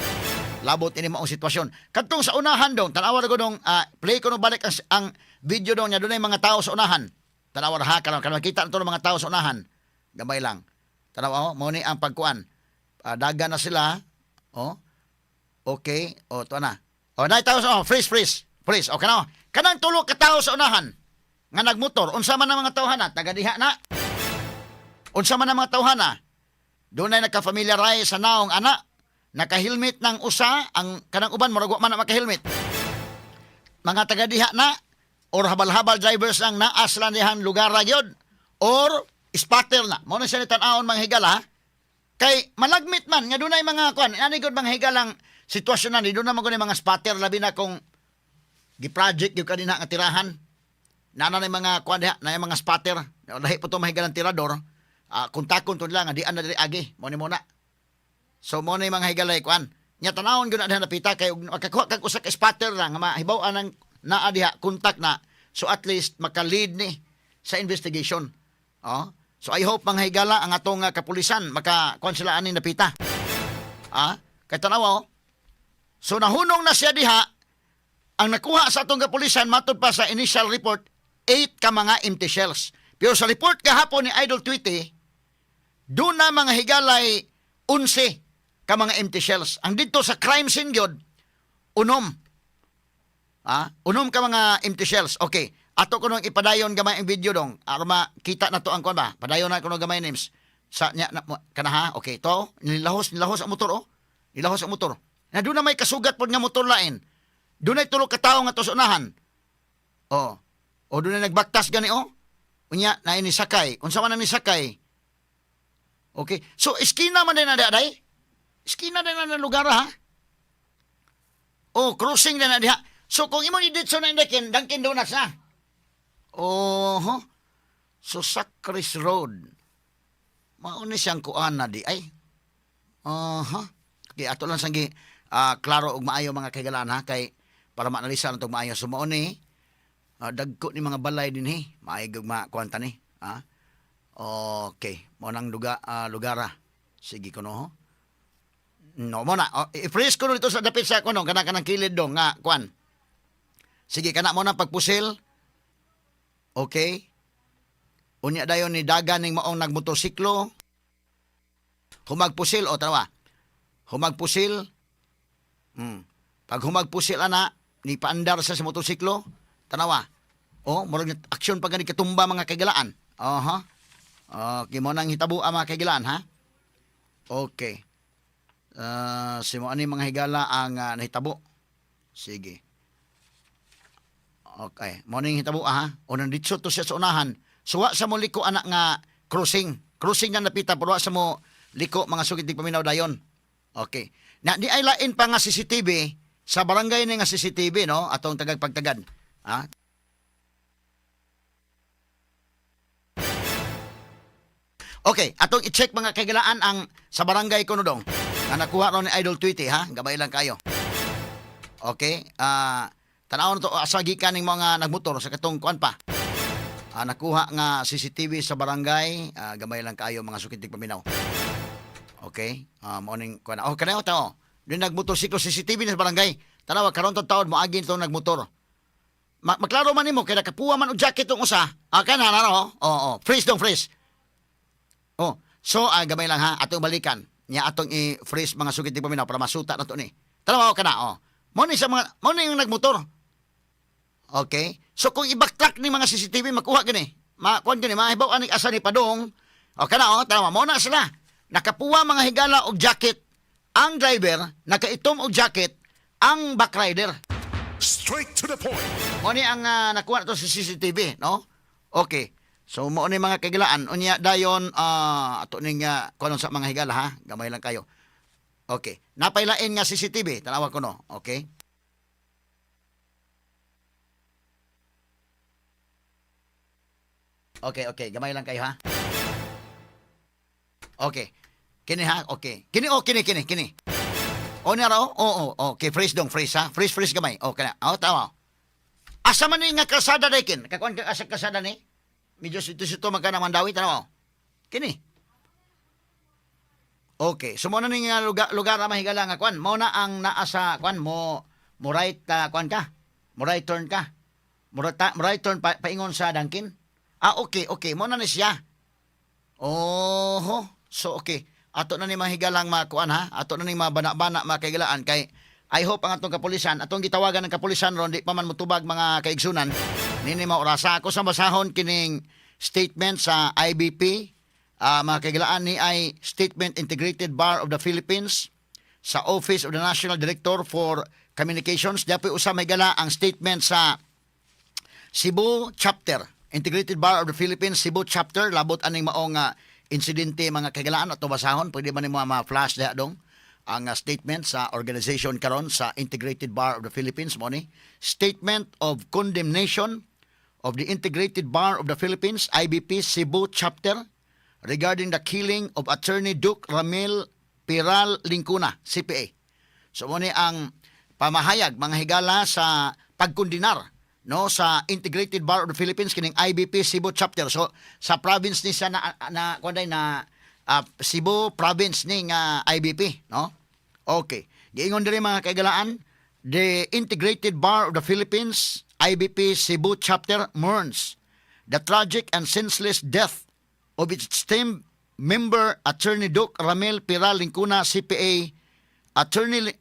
Labot ini maong sitwasyon. Kadtong sa unahan dong, tanawa ko dong, play ko no balik ang video dong nya dunay mga tao sa unahan. Tanawa ha, karon karon makita na to ng mga tao sa unahan. Gamay lang. Tanawa, oh, mao ni ang pagkuan. Daga na sila. Oh. Okay, oh, to na. Oh, nay tao sa, oh, freeze, freeze. Freeze. Okay na. Oh. Kanang tulo ka tao sa unahan nga nagmotor, unsa man ang mga tawhana, taga diha na? Unsa man ang mga tawhana? Dunay nagka-familiarize sa naong ana, naka-helmet ng usa, ang kanang uban murag wa man na maka-helmet. Mga taga diha na or habal-habal drivers ang naa sila dihan lugar ra gyud or spotter na. Mao na siya ni tan-awon, mga higala. Kay malagmit man nga dunay mga kuan, ani gud, mga higalang sitwasyon na ni doon naman gud mga spotter, labi na kung gi-project gyud kanina nga tirahan. Nana na yung mga kuan diha, na yung mga spotter. Lahi po to, mahigalang tirador. Kontakon to nila nga di na diri agi. Mo ni muna. So mo na yung mga higalay kuan. Nya tanawon gyud na diha napita kay og makakuha kag usa ka spotter lang nga mahibaw-an ang naa diha, contact na. So at least maka-lead ni sa investigation. Oh. So I hope, mga higala, ang atong kapulisan maka kuan sila ani napita. Kay tanawa, oh. So nahunong na siya diha. Ang nakuha sa atong kapulisan matod pa sa initial report, 8 ka mga empty shells. Pero sa report kahapon ni Idol Tweety, doon na, mga higalay, 11 ka mga empty shells. Ang dito sa crime scene gyud, 6. 6 ka mga empty shells. Okay. Ato ko nung ipadayon gamay ang video dong. Aron makita na to ang kuan ba. Padayon na ko gamay names. Sa nya na, kana ha. Okay, to nilahos nilahos ang motor, oh. Nilahos ang motor. Na doon na may kasugat pod nga motor lain. Doon ay tulo ka tawo nga to sa unahan. Oh. O doon na nagbaktas gani, oh. Unya na ini sakay. Unsa man ang nisakay? Okay. So iskina man din na day. Iskina din na lugar, ha. Oh, crossing na na diha. So kung imo ni ditso na indakin, Dunkin Donuts na. Oho. So Sacris Road. Mauni siyang kuan na di ay. Aha. Okay, ato lang sang gi klaro og maayo, mga kahigalaan, ha, kay para maanalisa na tong maayo. So mao ni dagko ni mga balay dinhi. Maayo gud makuan ta ni. Ha? Okay, mao nang lugar, ah. Sige kuno ho. No mo na. Oh, i-freeze ko no dito sa dapit sa kuno kana kanang kilid dong nga kuan. Sige, kana mo na pagpusil. Okay. Unya dayon ni dagan ning maong nagmotorsiklo. Humagpusil o tanawa. Humagpusil. Pag humagpusil ana, ni paandar sa motorsiklo, tanawa. Oh, murag aksyon pa gani katumba, mga kagilaan. Aha. Okay, mo nang hitabo ang mga kagilaan, ha. Okay. Si mo ani, mga higala, ang nahitabo. Sige. Okay, mo ning hitabo, ha. O nanditso to siya sa unahan. Suwa sa mo liko anak nga crossing. Crossing na napita pero wa sa mo liko, mga sugid paminaw, dayon. Okay. Na di ay lain pa nga CCTV sa barangay ni nga CCTV, no, atong tagagpagtagad. Ha? Okay, atong i-check, mga kaigalaan, ang sa barangay kuno dong. Nga nakuha ron ni Idol Tweety, ha. Gabay lang kayo. Okay? Tanaw na to asa gikan ning mga nagmotor sa katong kuan pa. Nakuha nga CCTV sa barangay, gamay lang kaayo, mga suking tigpaminaw. Okay? Morning ko na. Oh, kanay tao. Doon nagmotorsiklo, CCTV na sa barangay. Tanawa karon to taon moagi to nagmotor. Maklaro man nimo kay nakapuwa man og jacket tong usa. Ah, kana na oh. Oo, oh. Freeze dong, freeze. Oh, so gamay lang ha, atong balikan. Nya atong i-freeze, mga suking tigpaminaw, para masuta na to ni. Tanawa kana oh. Mo ni sa mga mo ni yung nagmotor. Okay? So kung i-backtrack ni mga CCTV, makuha gani. Ma kuan gani, mahibaw ani asa ni padong. O kana oh, tama mo na sila. Nakapuwa, mga higala, og jacket ang driver, nakaitom og jacket ang backrider. Straight to the point. Mo ni ang nakuha to sa CCTV, no? Okay. So mo ni, mga kagilaan, unya dayon ato ning kuno sa mga higala ha, gamay lang kayo. Okay. Napailain nga CCTV, tanawa ko no. Okay. Okay. Gamay lang kayo ha. Okay. Kini ha, okay. Kini oh, kini kini kini. O niya raw? Oo, oh, okay. Freeze dong, freeze ha. Freeze, freeze gamay. Okay na. Oh, tama. Asa man ni nga kalsada kin? Kakuan ka asa kalsada ni? Medyo sito-sito man ka na Mandawi, tanaw. Kini. Okay, so mo na ni nga lugar, lugar na mahigala nga kuan. Mo na ang naa sa kuan mo mo right kuan ka. Mo right turn ka. Mo right turn paingon sa Dunkin. Ah, okay. Mo na ni siya. Oho. So okay. Ato na ni mahigalang makuan ha. Ato na ni mabana-bana, mga kahigalaan, kay I hope ang atong kapulisan, atong gitawagan ng kapulisan ron, di pa man mutubag, mga kaigsunan. Nini maorasa ako sa basahon kining statement sa IBP. Mga kahigalaan, ni ay Statement Integrated Bar of the Philippines sa Office of the National Director for Communications. Dapat usa may gala ang statement sa Cebu Chapter, Integrated Bar of the Philippines Cebu Chapter, labot aning maong insidente, mga kahigalaan, at basahon. Pwede ba nimo ma-flash diha dong ang statement sa organization karon sa Integrated Bar of the Philippines? Mo ni Statement of Condemnation of the Integrated Bar of the Philippines, IBP Cebu Chapter, regarding the killing of Attorney Duke Ramil Piral Lincuna, CPA. So mo ni ang pamahayag, mga higala, sa pagkundinar no sa Integrated Bar of the Philippines kining IBP Cebu Chapter. So sa province ni siya na na kuan na Cebu province ni nga IBP, no? Okay. Giingon diri, mga kaigalaan, the Integrated Bar of the Philippines, IBP Cebu Chapter, mourns the tragic and senseless death of its esteemed member, Attorney Duke Ramil Piral Lincuna, CPA. Attorney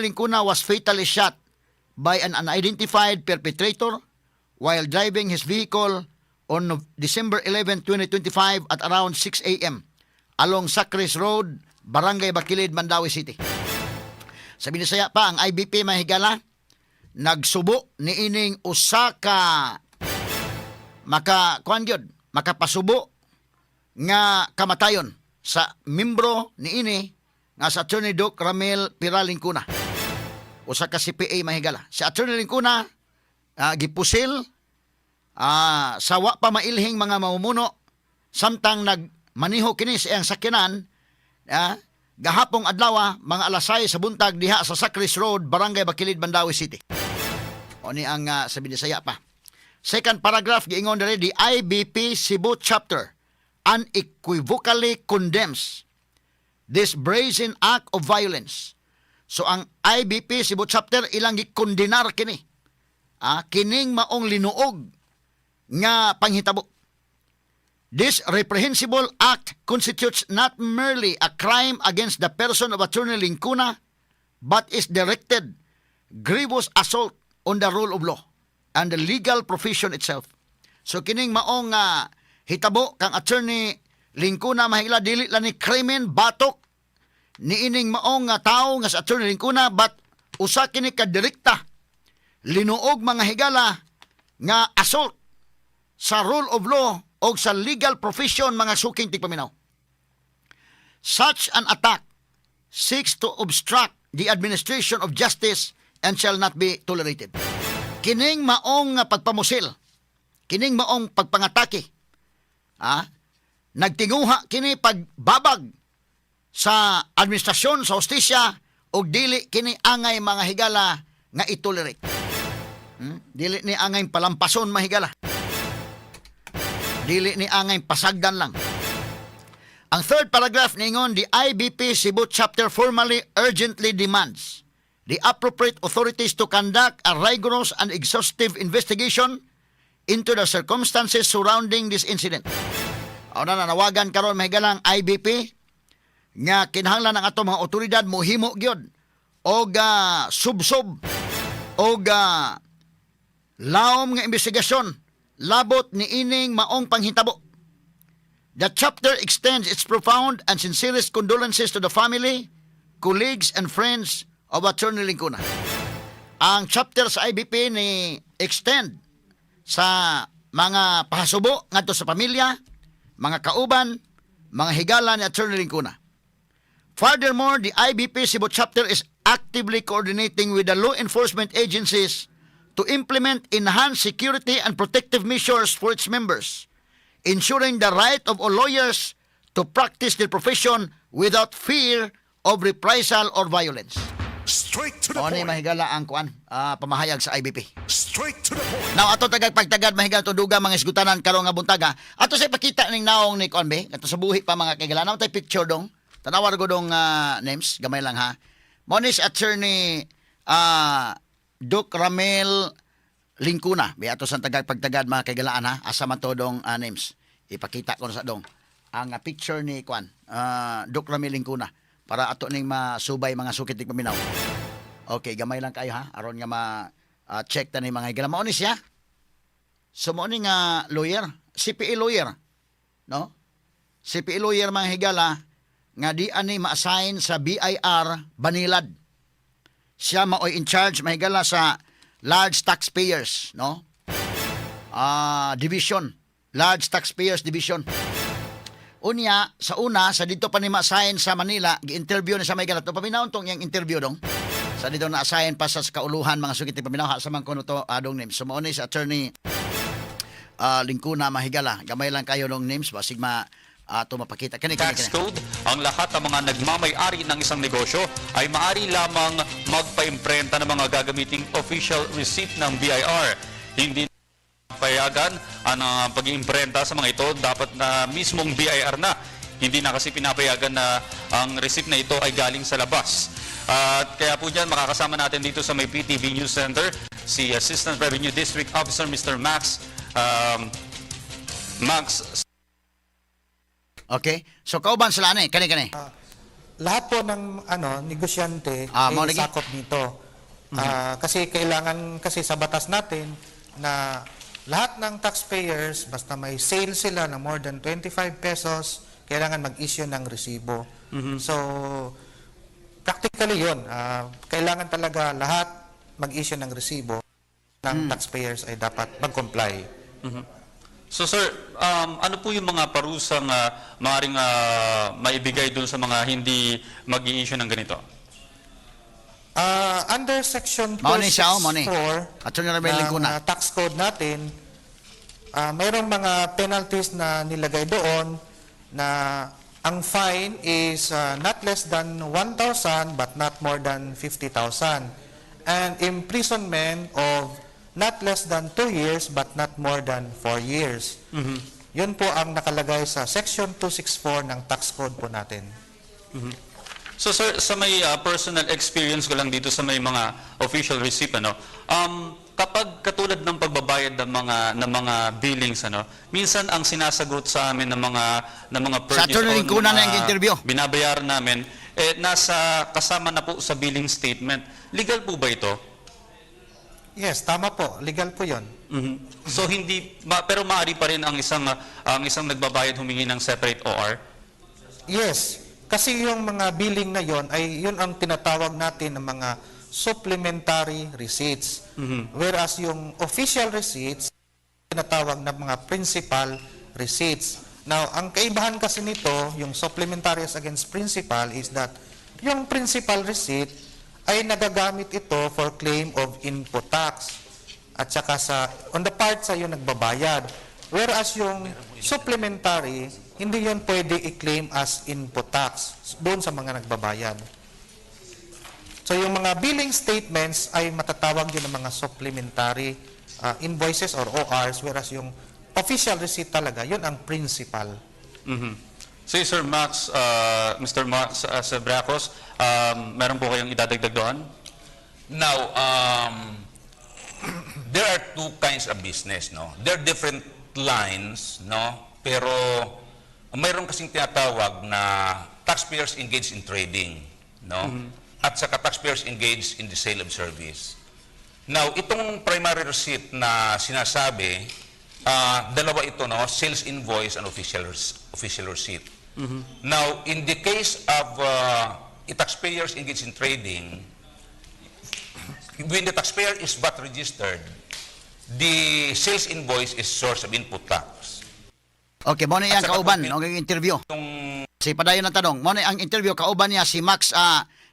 Lincuna was fatally shot by an unidentified perpetrator while driving his vehicle on December 11, 2025 at around 6 a.m. along Sacres Road, Barangay Bakilid, Mandaue City. Sa Binisaya pa, ang IBP, mahigala, nagsubo ni ining usa ka maka kuan gyud, makapasubo nga kamatayon sa membro niini nga sa Attorney Duke Ramil Piral Lincuna. Usa ka CPA, mahigala. Si Attorney Lincuna gipusil sa wa pa mailhing mga mamumuno samtang nagmaniho kini sa iyang sakyanan gahapong adlaw mga alas 6 sa buntag diha sa Sacres Road, Barangay Bakilid, Mandaue City. O ni ang sa Binisaya pa. Second paragraph, giingon diri, the IBP Cebu Chapter unequivocally condemns this brazen act of violence. So ang IBP Cebu Chapter ilang gikondenar kini. Kining maong linuog nga panghitabo. This reprehensible act constitutes not merely a crime against the person of Attorney Lincuna, but is directed grievous assault on the rule of law and the legal profession itself. So kining maong hitabo kang Attorney Lincuna, mahigala, dili lang ni krimen batok niining maong nga tawo nga sa Attorney Lincuna, but usa kini ka direkta linuog, mga higala, nga assault sa rule of law o sa legal profession, mga suking tigpaminaw. Such an attack seeks to obstruct the administration of justice and shall not be tolerated. Kining maong nga pagpamusil, kining maong pagpangatake, nagtinguha kini pagbabag sa administrasyon sa hustisya ug dili kini angay, mga higala, nga itolerate. Dili ni angay palampason, mahigala. Dili ni angay pasagdan lang. Ang third paragraph niingon, "The IBP Cebu Chapter formally urgently demands the appropriate authorities to conduct a rigorous and exhaustive investigation into the circumstances surrounding this incident." O na nanawagan karon, mahigalang IBP nga kinahanglan ang ato mga otoridad mohimo gyud og subsob og lawom nga investigasyon labot ni ining maong panghitabo. "The chapter extends its profound and sincerest condolences to the family, colleagues, and friends of Attorney Lincuna." Ang chapter sa IBP ni extend sa mga pahasubo ngadto sa pamilya, mga kauban, mga higala ni Attorney Lincuna. "Furthermore, the IBP Cebu Chapter is actively coordinating with the law enforcement agencies to implement enhanced security and protective measures for its members, ensuring the right of all lawyers to practice their profession without fear of reprisal or violence." Straight to the Mao ni point. mahigala ang kuan, pamahayag sa IBP. Straight to the point. Now ato tagag pagtagad, mahigala, duga mga isgutanan karon nga buntaga. Ato sa ipakita ning naong ni kuan be, ato sa buhi pa, mga kaigala. Naa tay picture dong. Tanawar ko dong names, gamay lang ha. Mao ni si Attorney Duke Ramel Lincuna. Bi ato sa tagag pagtagad, mga kaigalaan ha. Asa man to dong, names? Ipakita ko na sa dong. Ang picture ni kuan, Duke Ramel Lincuna para ato ning masubay, mga sukit paminaw. Okay, gamay lang kayo ha. Aron nga ma check ta ni mga higala. Mao ni siya. So mao ni nga lawyer, CPA lawyer. No? CPA lawyer, mga higala, nga di ani ma-assign sa BIR Banilad. Siya maoy in charge, mahigala, sa large taxpayers, no? Division, large taxpayers division. Unya, sa una, sa dito pa ni ma-assign sa Manila, gi-interview ni sa may galat. Paminaw tong iyang interview dong. Sa dito na-assign pa sa kauluhan, mga sugit paminaw, sa man kuno to adong names. So mao ni si Attorney Lincuna, mahigala. Gamay lang kayo dong names basig ma ato mapakita. Kani kani Tax kani. Code, ang lahat ng mga nagmamay-ari ng isang negosyo ay maari lamang magpaimprenta ng mga gagamiting official receipt ng BIR. Hindi payagan ang pag-iimprenta sa mga ito, dapat na mismong BIR na. Hindi na kasi pinapayagan na ang receipt na ito ay galing sa labas. At kaya po dyan, makakasama natin dito sa may PTV News Center si Assistant Revenue District Officer Mr. Max Okay? So kauban sila ani, kani kani. Lahat po ng ano negosyante Mao ay lagi. sakop nito. Kasi kailangan kasi sa batas natin na lahat ng taxpayers, basta may sale sila na more than 25 pesos, kailangan mag-issue ng resibo. So practically 'yun. Kailangan talaga lahat mag-issue ng resibo ng taxpayers ay dapat mag-comply. So sir, ano po yung mga parusang maaaring maibigay dun sa mga hindi mag issue ng ganito? Under Section Mao ni siya, oh, mao ni. 264 Attorney Ramel ng Lincuna. Tax code natin, mayroong mga penalties na nilagay doon na ang fine is not less than 1,000 but not more than 50,000 and imprisonment of not less than 2 years but not more than 4 years. Yun po ang nakalagay sa Section 264 ng tax code po natin. So sir, sa may personal experience ko lang dito sa may mga official receipt ano. Kapag katulad ng pagbabayad ng mga billings ano, minsan ang sinasagot sa amin ng mga Sa purchase Attorney o ng Lincuna na mga yung interview. binabayaran namin eh nasa kasama na po sa billing statement. Legal po ba ito? Yes, tama po. Legal po yun. So hindi pero maaari pa rin ang isang nagbabayad humingi ng separate OR. Yes, kasi yung mga billing na yon ay yun ang tinatawag natin ng mga supplementary receipts. Whereas yung official receipts, tinatawag na mga principal receipts. Now, ang kaibahan kasi nito, yung supplementary as against principal, is that yung principal receipt ay nagagamit ito for claim of input tax at saka sa on the part sa yung nagbabayad. Whereas yung supplementary, hindi yun pwede i-claim as input tax doon sa mga nagbabayad. So yung mga billing statements ay matatawag yun ng mga supplementary invoices or ORs, whereas yung official receipt talaga, yun ang principal. So, Sir Max, Mr. Max Sebracos, meron po kayong idadagdag doon? Now, there are two kinds of business, no? There are different lines, no? Pero mayroon kasing tinatawag na taxpayers engaged in trading, no? At saka taxpayers engaged in the sale of service. Now, itong primary receipt na sinasabi, dalawa ito, no? Sales invoice and official receipt. Now, in the case of taxpayers engaged in trading, when the taxpayer is VAT registered, the sales invoice is source of input tax. Okay, mo na iyang At saka kauban kung no, ang interview. Itong Si padayon ang tanong, mo na ang interview kauban niya si Max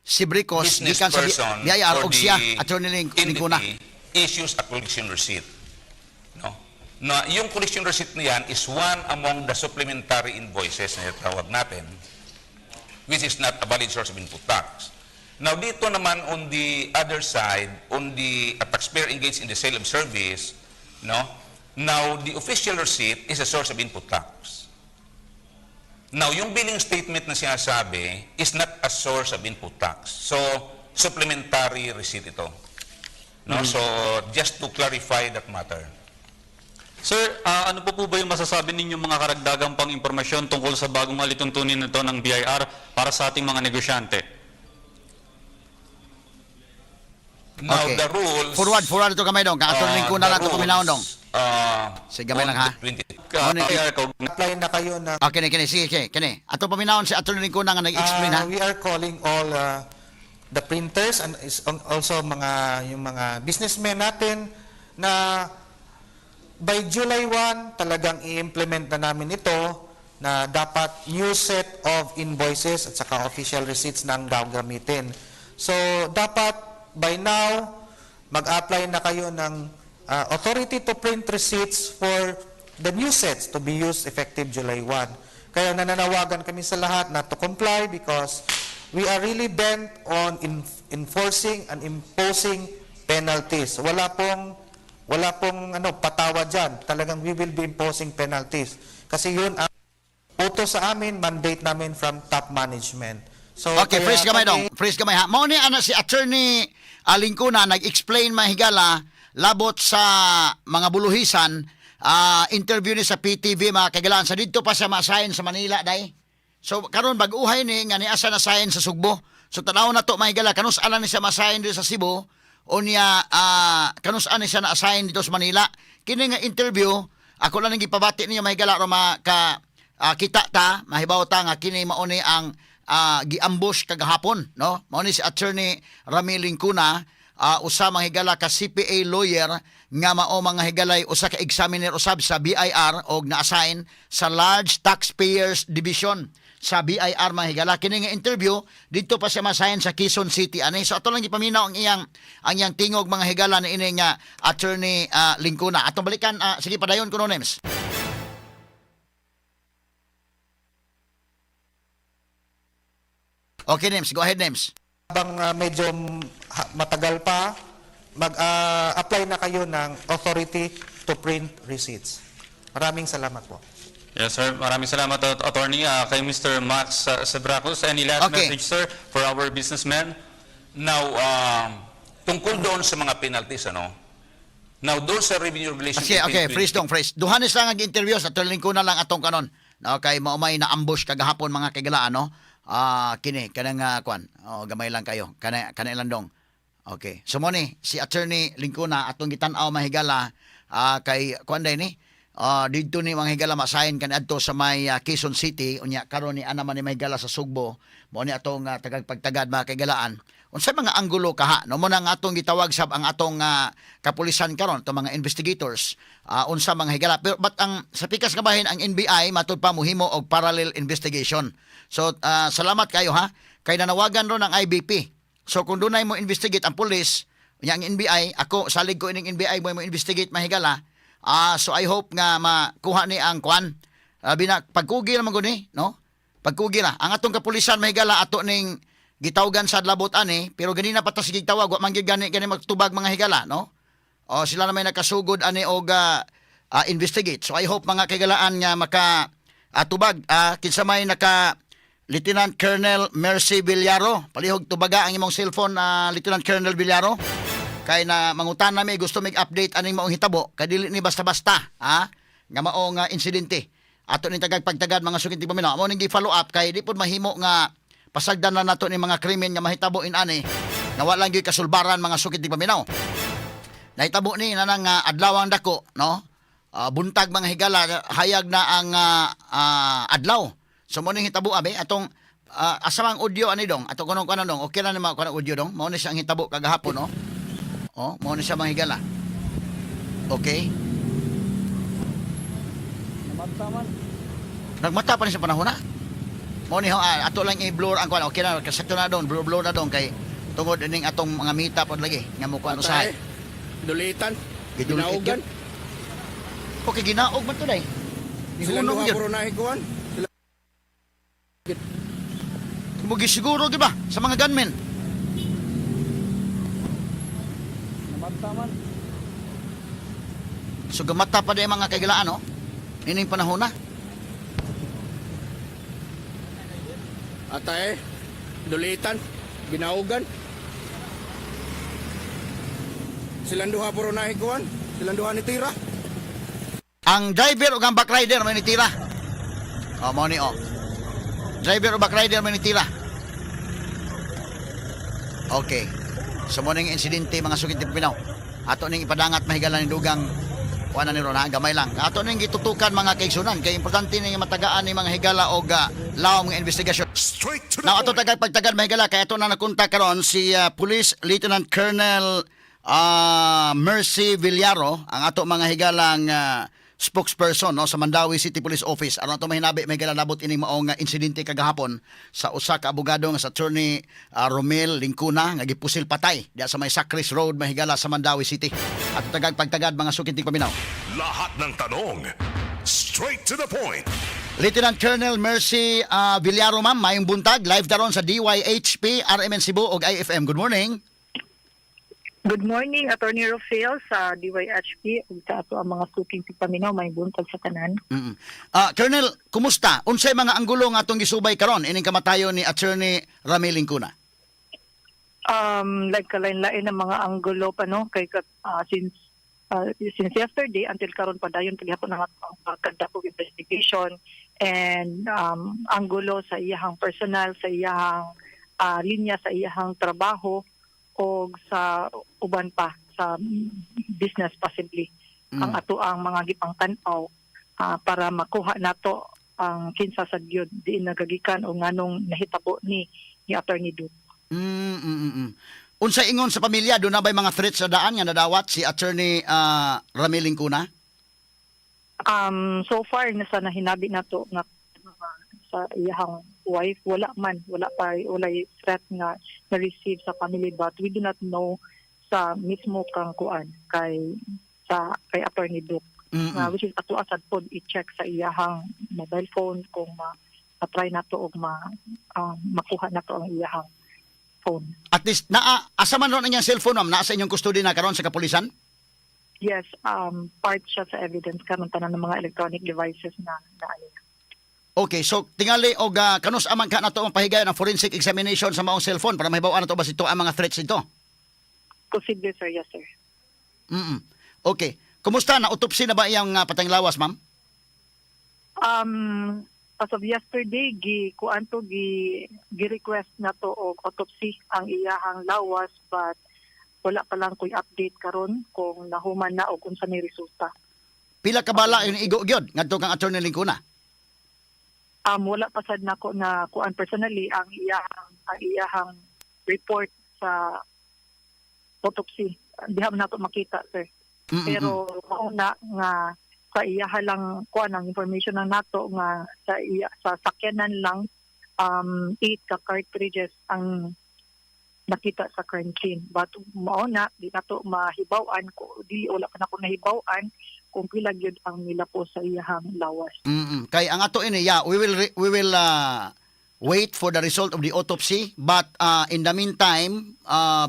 Sibricos business gikan sa person BIR or og siya the Attorney Lingkuna. entity issues a collection receipt. No? Na yung collection receipt na yan is one among the supplementary invoices na tawag natin, which is not a valid source of input tax. Now, dito naman on the other side, on the a taxpayer engaged in the sale of service, no? Now, the official receipt is a source of input tax. Now, yung billing statement na sinasabi is not a source of input tax. So, supplementary receipt ito. No? So, just to clarify that matter. Sir, ano po po ba yung masasabi ninyong mga karagdagang pang impormasyon tungkol sa bagong alituntunin nito ng BIR para sa ating mga negosyante? Now, Okay. the rules. Forward, forward ito kamay dong. Kang Attorney Lingkuna the lang ito paminaw dong. rules, Sige, gamay lang, ha? on the 20 BIR Apply na kayo ng Okay, kini, kini, sige, kini, kini. Ato paminawon si Attorney Lingkuna nga nag-explain ha. We are calling all the printers and is also mga yung mga businessmen natin na by July 1 talagang i-implement na namin ito na dapat new set of invoices at saka official receipts na ang gagamitin. So dapat by now mag-apply na kayo ng authority to print receipts for the new sets to be used effective July 1. Kaya nananawagan kami sa lahat na to comply because we are really bent on enforcing and imposing penalties. Wala pong ano patawa diyan. Talagang we will be imposing penalties. Kasi yun ang utos sa amin, mandate namin from top management. So Okay, kaya freeze gamay dong. kami- Freeze gamay ha. Mao ni ana si Attorney Lingkuna nag-explain mahigala labot sa mga buluhisan, interview ni sa PTV, mga kagalaan, sa didto pa siya ma-assign sa Manila day. So karon bag-uhay ni nga niasa na sign sa Sugbo. So tanaw na to, mahigala, kanus ala ni siya ma-assign dito sa Cebu unya kanus ani siya na-assign dito sa Manila. Kini nga interview ako lang ning gipabati niyo, mahigala, ro maka kita ta, mahibaw ta nga kini mao ni ang giambush kagahapon, no? Mao ni si Attorney Rami Lingkuna, usa mga higala ka CPA lawyer nga mao mga higalay usa ka examiner usab sa BIR og na-assign sa Large Taxpayers Division sa BIR, mga higala. Kini nga interview didto pa siya ma-assign sa Quezon City ani. So ato lang gipaminaw ang iyang tingog, mga higala, ni ini nga Attorney Lingkuna. Atong balikan, sige, padayon kuno, Nems. Okay, Nems, go ahead, Nems. Habang medyo matagal pa, mag-apply na kayo ng authority to print receipts. Maraming salamat po. Yes, sir. Maraming salamat, Attorney. Kay Mr. Max Sebracos, any last message, sir, for our businessmen? Now, tungkol doon sa mga penalties, ano? Now, doon sa Revenue Regulation Okay, 1820 freeze dong, freeze. Duha ni sila nga interview sa Lingkuna lang atong kanon. No, kay mao may na-ambush kagahapon, mga kagalaan, no. Kini kanang kwan. Oh, gamay lang kayo. Kana kana lang dong. Okay. So mo ni si Attorney Lingkuna atong gitan-aw, mahigala, kay kwan day ni. Didto ni mga higala ma-assign kaniadto sa may Quezon City unya karon ni ana man ni mahigala sa Sugbo. Mo ni atong tagagpagtagad, mga kaigalaan. Unsay mga anggulo kaha no mo na ang atong gitawag sab ang atong kapulisan karon, atong mga investigators, unsa mga higala, pero but ang sa pikas nga bahin ang NBI matud pa mohimo og parallel investigation. So salamat kayo ha kay nanawagan ron ang IBP. So kung dunay mo investigate ang pulis unya ang NBI, ako salig ko ining NBI mo investigate, mahigala. So I hope nga makuha ni ang kwan. Labi na pagkugi naman gud ni, no? Pagkugi na. Ang atong kapulisan, mahigala, ato ning gitawgan sa labot ani, pero ganina pa ta sige tawag, wa man gyud gani gani magtubag, mga higala, no? O sila na may nakasugod ani og investigate. So I hope, mga kaigalaan, nga maka atubag kinsa may naka Lieutenant Colonel Mercy Villaro. Palihog tubaga ang imong cellphone na, Lieutenant Colonel Villaro. Kay na mangutan nami, gusto mig update aning maong hitabo kay dili ni basta-basta nga maong insidente. Ato ning tagag pagtagad, mga suking tigpaminaw. Mao ning gi-follow up kay di pud mahimo nga pasagdan na nato ni mga krimen nga mahitabo in-ani nga wala gyud kasulbaran, mga suking tigpaminaw. Nahitabo ni nanang adlaw ang dako, no? Buntag, mga higala, hayag na ang adlaw. So mo ning hitabo abi atong asa mang audio ani dong ato kunong kuno dong. Okay ra ni mga kuno audio dong. Mao ni siya ang hitabo kagahapon, no? Oh, mao ni siya, mga higala. Okay. Nagmata pa ni sa panahon na. Mao ni ho, ato lang i-blur ang kuan. Okay na, kasakto na dong, blur blur na dong kay tungod ining atong mga mita pod lagi nga mo kuan usahay. Dulitan. Gidulit Ginaugan. yun. Okay, ginaog man to day. Sila Nihunong duha yun. puro nahikuan. Sila Mugi siguro di ba sa mga gunmen. Namata man. So gamata pa di mga kaigalaan, no? Ining panahon na. Atay. Dulitan. Ginaugan. Silang duha puro nahikuan. Silang duha ni tira. Ang driver ug ang backrider may nitira. Oh, mao ni oh. Driver ug backrider may nitira. Okay. So mo ning insidente, mga sugit pinaw. Ato ning ipadangat, mahigala ni dugang kuan na ni ron ha, gamay lang. Ato ning gitutukan, mga kaigsunan, kay importante ning matagaan ni mga higala og lawom nga investigasyon. Straight to the Now, ato point. tagag pagtagad, mahigala, kay ato na nakontak karon si Police Lieutenant Colonel Mercy Villaro, ang ato mga higalang spokesperson, no, sa Mandaue City Police Office. Aron ato mahinabi, mahigala, labot ining maong insidente kagahapon sa usa ka abogado nga sa Attorney Romel Lincuna nga gipusil patay diya sa may Sacris Road, mahigala, sa Mandaue City. Ato tagag pagtagad, mga suking tigpaminaw. Lahat ng tanong. Straight to the point. Lieutenant Colonel Mercy Villaro, ma'am, mayong buntag. Live daron sa DYHP, RMN Cebu ug IFM. Good morning. Good morning, Attorney Rofel sa DYHP ug sa ato ang mga suking tigpaminaw, may buntag sa tanan. Colonel, kumusta? Unsay mga anggulo nga atong gisubay karon ining kamatayon ni Attorney Ramil Lincuna? Like kalain-lain ang mga anggulo pa, no, kay since yesterday until karon, padayon paghapon ang atong pagconduct og investigation and anggulo sa iyahang personal, sa iyahang linya, sa iyahang trabaho o sa uban pa sa business possibly ang ato ang mga gipangtan-aw para makuha nato ang kinsa sa gyud diin nagagikan o nganong nahitabo ni ni Attorney Duke. Unsay ingon sa pamilya? Doon na ba'y mga threats sa daan nga nadawat si Attorney Ramil Lincuna? So far nasa nahinabi nato nga sa iyahang wife, wala man, wala pa, walay threat nga na receive sa family, but we do not know sa mismo kang kuan kay sa kay Attorney Duke nga which is ato asad pod i-check sa iyahang mobile phone kung ma try nato og makuha nato ang iyahang phone. At least naa asa man ron ang iyang cellphone, ma'am? Naa sa inyong custody na karon sa kapulisan? Yes, part siya sa evidence karon, tanan ng mga electronic devices na na ano. Okay, so tingali og kanus amang ka nato ang pahigayon ang forensic examination sa maong cellphone para mahibaw-an nato ba ito ang mga threats ito. Posible, sir, yes, sir. Okay. Kumusta na autopsy na ba iyang patayng lawas, ma'am? As of yesterday, gi kuan to, gi gi request na to og autopsy ang iyahang lawas, but wala pa lang ko'y update karon kung nahuman na o kung sa ni resulta. Pila ka bala yung igo gyud ngadto kang Attorney Lincuna? Wala pa sad nako na kuan personally ang iyahang report sa autopsy. Diha man nato makita, sir. Pero mauna nga sa iyaha lang kuan ang information ang nato nga sa iya, sa sakyanan lang 8 ka cartridges ang nakita sa crime scene, but mao na di nato mahibaw-an ko, di wala pa nako nahibaw-an kung pila gyud ang nilapos sa iyahang lawas. Kay ang ato ini, yeah, we will wait for the result of the autopsy, but in the meantime,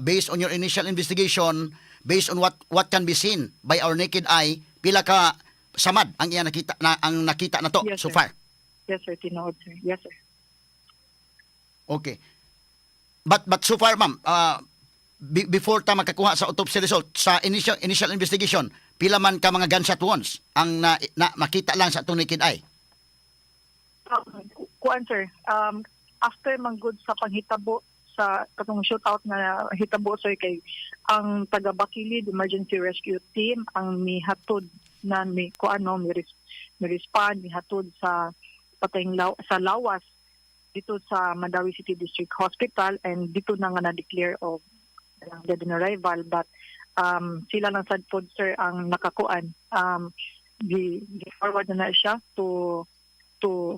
based on your initial investigation, based on what can be seen by our naked eye, pila ka Samad ang iya nakita na ang nakita na to Yes, so sir. far. Yes, sir, tinuod, sir. Yes, sir. Okay. But so far, ma'am, before ta makakuha sa autopsy result sa initial initial investigation, pila man ka mga gunshot wounds ang na makita lang sa atong naked eye? Kuan, sir, after manggod sa panghitabo sa katong shootout na hitabo, sir, kay ang taga Bakilid Emergency Rescue Team ang mihatod na mi kuan, no, mi respond, mihatod sa patayng sa lawas dito sa Mandaue City District Hospital and dito na nga na-declare of dead on arrival, but sila lang sad pod, sir, ang nakakuan, gi forward na na siya to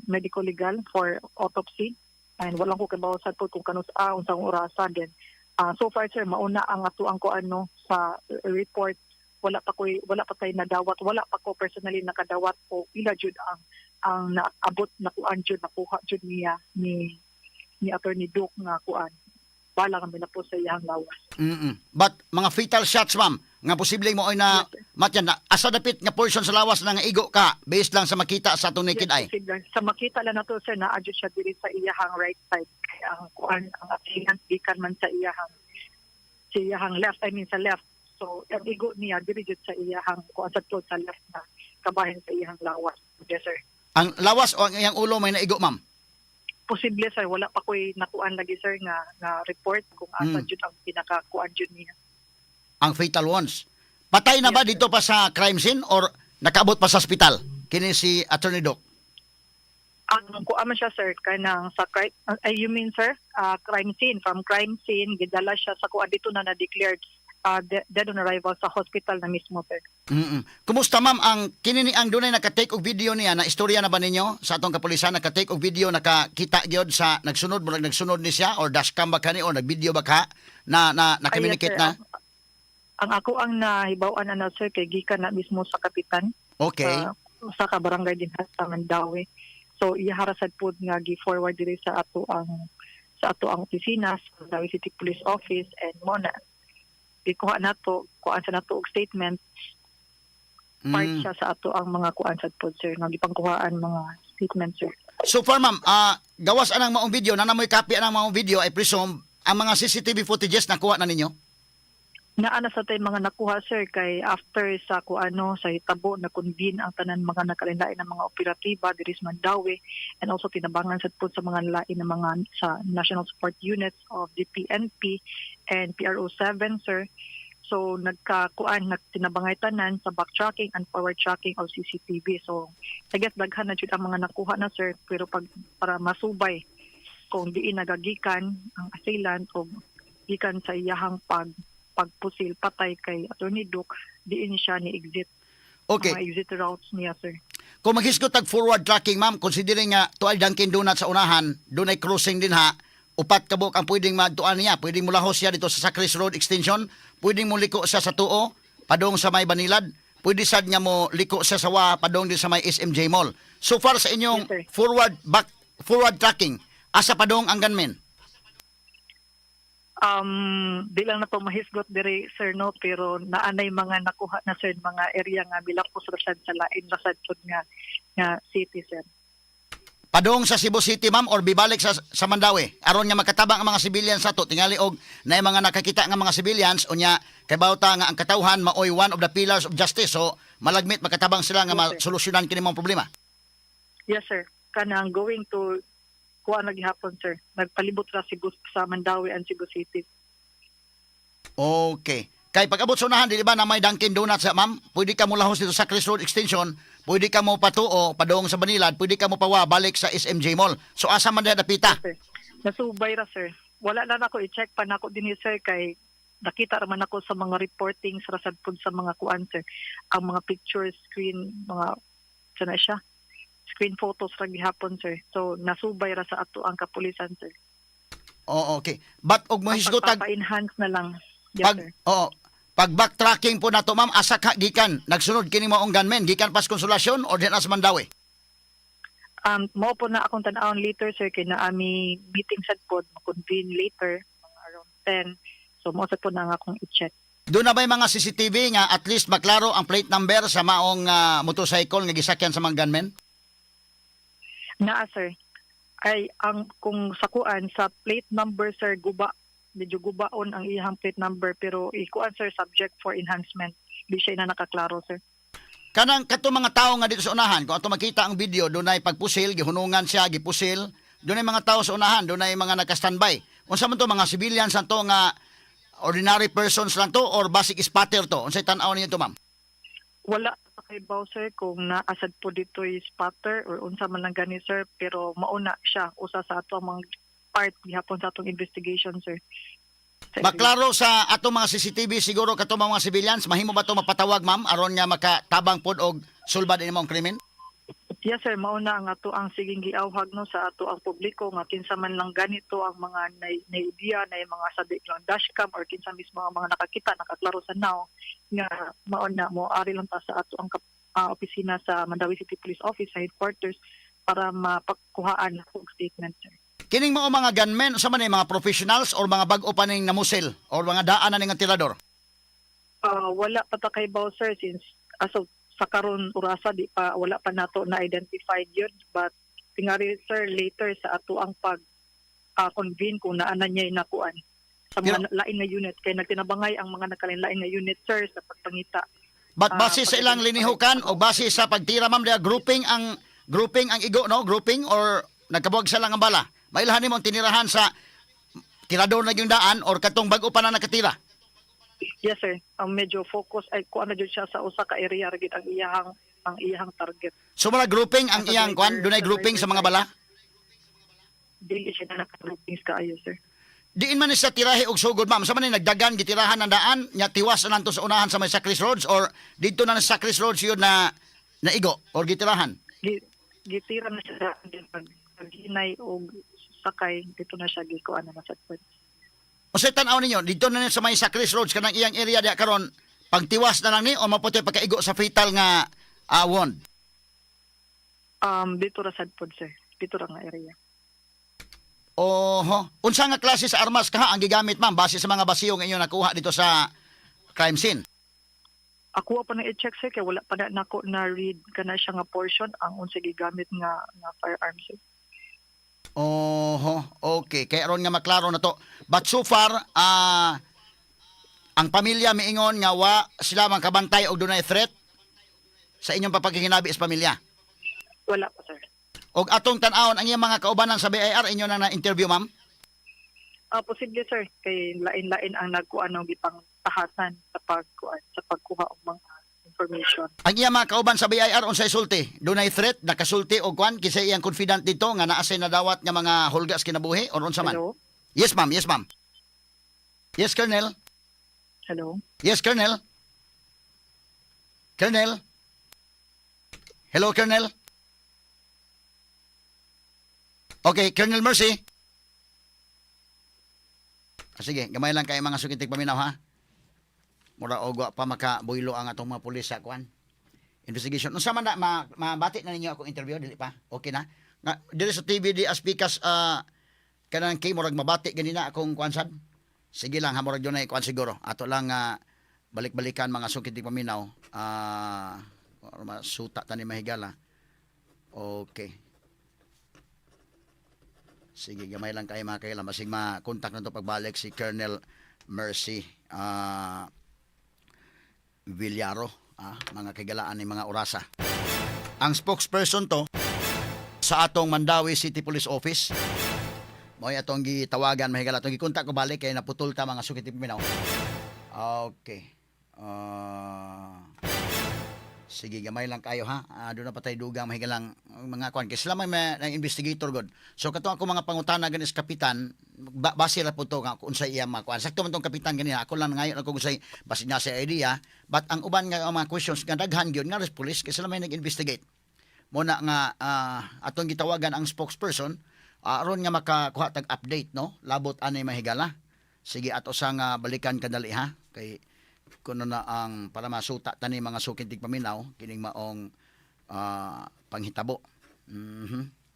medical legal for autopsy and walang ko kabaw sad pod kung kanus a unsang orasa. Then so far, sir, mauna ang ato ang kuan, no, sa report. Wala pa tay nadawat, wala pa ko personally nakadawat o pila jud ang naabot na kuan jud, nakuha jud niya ni Attorney Duke nga kuan bala nga minapos sa iyang lawas. But mga fatal shots, ma'am, nga posibleng mo ay na Yes, sir. matyan na asa dapit nga portion sa lawas na nga igo ka based lang sa makita sa atong naked eye? Yes, posible. Sa makita lang nato, sir, naa jud siya diri sa iyahang right side. Kaya ang kuan, ang atingan gikan man sa iyahang left, I mean sa left. So ang igo niya diri jud sa iyahang kuan sa sa left na kabahin sa iyahang lawas. Yes, sir. Ang lawas o ang iyang ulo may naigo, ma'am? Posible, sir, wala pa ko'y nakuan lagi, sir, nga nga report kung asa jud ang pinakakuan jud niya. Ang fatal wounds. Patay na ba Yes, sir. dito pa sa crime scene or nakaabot pa sa ospital? Kini si Attorney Doc. Ang kuan man siya, sir, kanang sa crime, ay, you mean, sir, crime scene, from crime scene gidala siya sa kuan dito na na-declared dead on arrival sa hospital na mismo, sir. Kumusta, ma'am, ang kini ni ang dunay naka-take og video niya na istorya na ba ninyo sa atong kapulisan, naka-take og video, nakakita gyud sa nagsunod, murag nagsunod ni siya or dashcam ba kani or nagvideo ba ka na na Ay, yes, na-communicate sir. na? Ang ako ang nahibaw-an na, sir, kay gikan na mismo sa kapitan sa kabarangay din sa Mandaue. So iyahara sad pod nga gi-forward diri sa ato ang opisina sa Mandaue City Police Office and mo na gikuha nato, kuan sa nato og statement, part siya sa ato ang mga kuan sad pod, sir, nga gipangkuhaan mga statement, sir. So far, ma'am, gawas anang maong video, na namoy copy anang maong video, I presume ang mga CCTV footages nakuha na ninyo? Naa na sa tay mga nakuha, sir, kay after sa kuano sa hitabo na convene ang tanan mga nakalinlain ng mga operatiba diri sa Mandaue and also tinabangan sad pod sa mga lain ng mga sa National Support Units of the PNP and PRO7, sir. So nagkakuan, nagtinabangay tanan sa backtracking and forward tracking of CCTV. So I guess daghan na jud ang mga nakuha na, sir, pero pag para masubay kung diin nagagikan ang assailant o gikan sa iyahang pagpusil patay kay Attorney Duke, diin siya ni exit. Mga exit routes niya, sir. Kung maghisgot tag forward tracking, ma'am, considering nga tuay Dunkin Donuts sa unahan, dunay crossing din ha, upat ka buok ang pwedeng maadtuan niya. Pwedeng mulahos siya dito sa Sacris Road Extension, pwedeng muliko siya sa Tuo, padong sa may Banilad, pwede sad nga mo liko siya sa Wa, padong din sa may SMJ Mall. So far sa inyong Yes, sir. forward back forward tracking, asa padong ang gunman? Di lang na to mahisgot diri, sir, no, pero naanay mga nakuha na, sir, mga area nga milapos ra sad sa lain ra sad pud nga nga city, sir. Padong sa Cebu City, ma'am, or bibalik sa Mandaue aron nga makatabang ang mga civilians ato, tingali og naay mga nakakita nga mga civilians unya kay bawta nga ang katawhan maoy one of the pillars of justice, so malagmit makatabang sila nga Yes, sir. masolusyonan kini mga problema. Yes, sir. Kanang going to kuha na gihapon, sir. Nagpalibot ra Cebu sa Mandaue and Cebu City. Okay. Kay pag-abot sa unahan, di ba na may Dunkin Donuts sa, ma'am? Pwede ka mo lahos dito sa Chris Road Extension, pwede ka mo patuo padong sa Banilad, pwede ka mo pawa balik sa SMJ Mall. So asa man diha dapita? Sir. Nasubay ra, sir. Wala na nako i-check pa nako dinhi, sir, kay nakita ra man ako sa mga reportings ra sad pud sa mga kuan, sir. Ang mga pictures, screen, mga sana siya. Screen photos ra gihapon, sir. So nasubay ra sa ato ang kapulisan, sir. Oo, okay. But og mohisgot tag Pa-enhance na lang. Yes, pag sir. oo, pag backtracking po nato, ma'am, asa ka gikan nagsunod kini maong gunman, gikan pas Konsolasyon or diha na sa Mandaue? Mao po na akong tan-awon later, sir, kay naami meeting sad pod, ma-convene later mga around 10. So mao sad po na ang akong i-check. Doon na ba'y mga CCTV nga at least maklaro ang plate number sa maong motorcycle nga gisakyan sa mga gunmen? Naa, sir. Ay ang kung sa kuan sa plate number, sir, guba, medyo gubaon ang iyang plate number, pero ikuan, sir, subject for enhancement. Di siya ina nakaklaro, sir. Kanang kato mga tao nga dito sa unahan, kung ato makita ang video, dunay pagpusil, gihunungan siya, gipusil, dunay mga tao sa unahan, dunay mga naka-standby. Unsa man to, mga civilians lang to nga ordinary persons lang to or basic spotter to? Unsay tan-aw ninyo to, ma'am? Wala pa kay baw, sir, kung naasad po dito spotter or unsa man lang gani, sir, pero mauna siya usa sa ato ang mga part gihapon sa atong investigation, sir. Sa Maklaro sa atong mga CCTV siguro kato mga civilians, mahimo ba to mapatawag, ma'am, aron nga makatabang pod og sulbad ini mong krimen? Yes, sir, mauna ang ato ang siging giawhag, no, sa ato ang publiko nga kinsa man lang ganito ang mga nay idea na mga sabi lang dashcam or kinsa mismo ang mga nakakita nakaklaro sa now nga mauna mo ari lang ta sa ato ang opisina sa Mandaue City Police Office sa headquarters para mapakuhaan og statement, sir. Kining mao mga gunmen, unsa man ni, mga professionals or mga bag-o pa ning namusil or mga daan na ning tirador? Wala pa ta kay baw, sir, since as of sa karon orasa di pa, wala pa nato na identified yun, but tingari, sir, later sa ato ang pag convene kung naa na niya inakuan sa mga lain nga unit kay nagtinabangay ang mga nakalain-lain nga unit, sir, sa pagpangita. But base sa ilang linihukan o base sa pagtira, ma'am, diha grouping ang igo, no, grouping or nagkabuwag sa lang ang bala. Mailhan nimo ang tinirahan sa tirador na yung daan or katong bag-o pa na nakatira? Yes, sir, ang medyo focus ay kuan na jud siya sa usa ka area ra gid ang iyahang target. So mura grouping ang Sa iyang kwan, dunay sa grouping sa driver mga bala. Dili siya na naka-groupings kaayo, sir. Diin man ni sa tirahe og sugod, ma'am? Sa man ni nagdagan gitirahan ng daan nya tiwas na nanto sa unahan sa may Sacris Roads or didto na sa Sacris Roads yun na naigo or gitirahan? Gitira na siya sa din pag paghinay og sakay dito na siya gikuan na sa pod. Unsay tan-aw ninyo didto na ni sa may Sacris Roads kanang iyang area diha karon, pagtiwas na lang ni o maputi pagkaigo sa fatal nga wound? Dito ra sad pod, sir, dito ra nga area. Oho. Unsa nga klase sa armas kaha ang gigamit, ma'am, base sa mga basiyo nga inyo nakuha dito sa crime scene? Ako pa na i-check, sir, kay wala pa na nako na read kana siya nga portion ang unsa gigamit nga nga firearm, sir. Oho, okay. Kaya aron nga maklaro na to. But so far, ang pamilya miingon nga wa sila man kabantay og dunay threat sa inyong papagkikinabi sa pamilya. Wala pa, sir. Og atong tan-awon ang iyang mga kaubanan sa BIR, inyo na na-interview, ma'am? Posible, sir, kay lain-lain ang nagkuan og gipang tahasan sa pagkuan sa pagkuha og mga information. Ang iyang mga kauban sa BIR, unsay sulti? Dunay threat, nakasulti og kwan kinsa iyang confidant dito nga naa say nadawat nga mga hulgas kinabuhi or unsa man? Hello? Yes, ma'am. Yes, ma'am. Yes, Colonel. Hello? Yes, Colonel. Colonel. Hello, Colonel. Okay, Colonel Mercy. Sige, gamay lang kay mga sukitig paminaw, ha. Mura og wa pa makabuylo ang atong mga pulis sa kuan. Investigation. Unsa man na mabati na ninyo akong interview, dili pa? Okay na. Nga dili sa TV di aspikas kanang kay murag mabati ganina akong kuan sad. Sige lang ha, murag dunay kuan siguro. Ato lang balik-balikan, mga sukit di paminaw. Masuta tani mahigala. Okay. Sige, gamay lang kayo, mga kailan. Basig ma-contact na to pagbalik si Colonel Mercy Villaro, mga kaigalaan ni mga orasa. Ang spokesperson to sa atong Mandaue City Police Office. Mo'y atong gitawagan, mahigala, atong gikontak ko balik kay naputol ta, mga sukit paminaw. Okay. Sige, gamay lang kayo, ha. Doon na patay dugang mahigalang mga kuan. Kay sila may investigator god. So kato ako mga pangutana ganis kapitan, base ra po to nga kung unsay iya mga kuan. Sakto man tong kapitan ganina. Ako lang ngayon ako unsay base niya sa idea, but ang uban nga mga questions nga daghan gyud nga res police kay sila may nag-investigate. Muna nga atong gitawagan ang spokesperson aron nga makakuha tag update, no, labot anay, mahigala. Sige, ato sa nga balikan kadali ha, kay kuno na ang para masuta tani, mga sukid paminaw, kining maong panghitabo.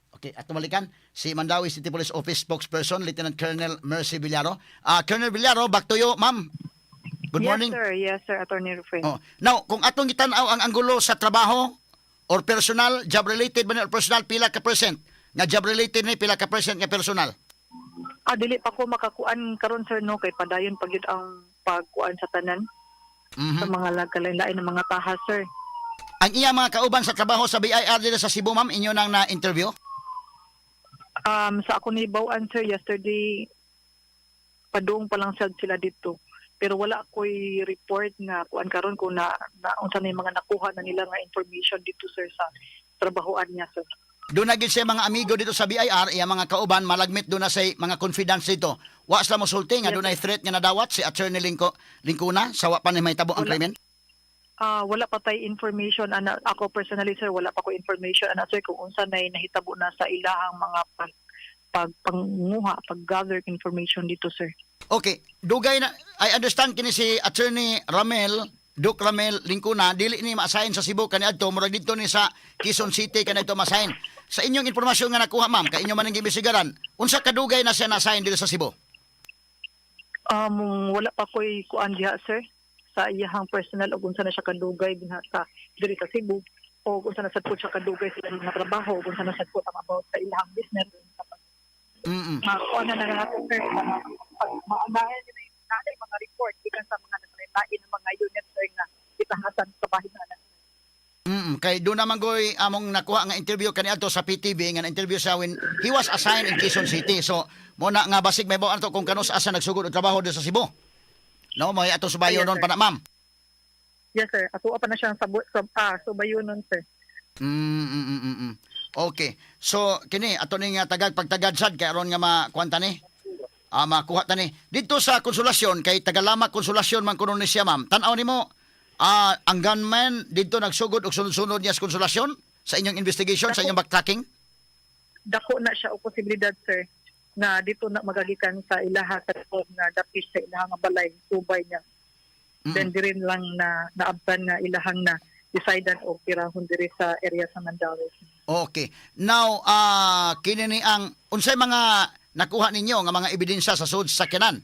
Okay, ato balikan si Mandaue City Police Office spokesperson Lieutenant Colonel Mercy Villaro. Colonel Villaro, back to you, ma'am. Good yes, morning. Sir. Yes, sir, Attorney Rufin. Oh. Now, kung atong gitan-aw ang anggulo sa trabaho or personal, job related ba ni or personal, pila ka percent? Nga job related ni, pila ka percent nga personal? Ah, dili pa ko makakuan karon, sir, no, kay padayon pa gyud ang pagkuan sa tanan sa mga lagkalain-lain ng mga tahas, sir. Ang iya mga kauban sa trabaho sa BIR dito sa Cebu, ma'am, inyo nang na-interview? Sa ako ni Bawan, sir, yesterday padung pa lang sad sila dito. Pero wala ko'y report nga kuan karon kung na unsa na yung mga nakuha na nila nga information dito, sir, sa trabahoan niya, sir. Doon na gid siya mga amigo dito sa BIR, iya mga kauban, malagmit doon na say mga confidence dito. Wa sila mosulti nga Yes, doon ay threat nga nadawat si Attorney Lingkuna sa wa pa ni mahitabo ang Wala. krimen. Ah, wala pa tay information ana ako personally, sir, wala pa ko information ana, sir, kung unsa nay nahitabo na sa ilahang mga pag panguha, pag-gather information dito, sir. Okay, dugay na I understand kini si Attorney Ramel Duke Ramel Lingkuna dili ni ma-assign sa Cebu kaniadto, murag didto ni sa Quezon City kaniadto ma-assign. Sa inyong impormasyon nga nakuha, ma'am, kay inyo man ang giimbestigaran, unsa kadugay na siya na-assign dito sa Cebu? Wala pa ko'y kuan diha, sir, sa iyahang personal o unsa na siya kadugay dinha sa diri sa Cebu o unsa na sad po siya kadugay sa iyang mga trabaho o unsa na sad po ang about sa iyahang business. Makuha na na nato, sir, mga pag maanahin na yung nanay mga report gikan sa mga naglain ng mga unit, sir, nga gitahasan sa bahin na. Kay doon naman goy among nakuha nga interview kaniadto sa PTV nga na-interview siya when he was assigned in Quezon City. So mo na nga basig may ato kung kanus asa nagsugod og trabaho dito sa Cebu. No, may ato subayon Yes, nun sir. pa na, ma'am. Yes, sir, ato pa na siyang subayonon, sir. Okay. So kini ato ning tagag pagtagad sad kay aron nga makuan ta ni. Ah, makuha ta ni. Dito sa Konsolasyon kay tagalama Konsolasyon man kuno ni siya, ma'am. Tan-aw nimo ang gunman dito nagsugod og sunod-sunod niya sa Konsolasyon sa inyong investigation, sa inyong backtracking? Dako na siya o posibilidad, sir, nga dito na magagikan sa ilaha sa likod nga dapit sa ilaha nga balay subay niya. Then dirin lang na naabtan nga ilahang na decidean o pirahon diri sa area sa Mandaue. Okay. Now, kini ni ang unsay mga nakuha ninyo nga mga ebidensya sa sud sa sakyanan?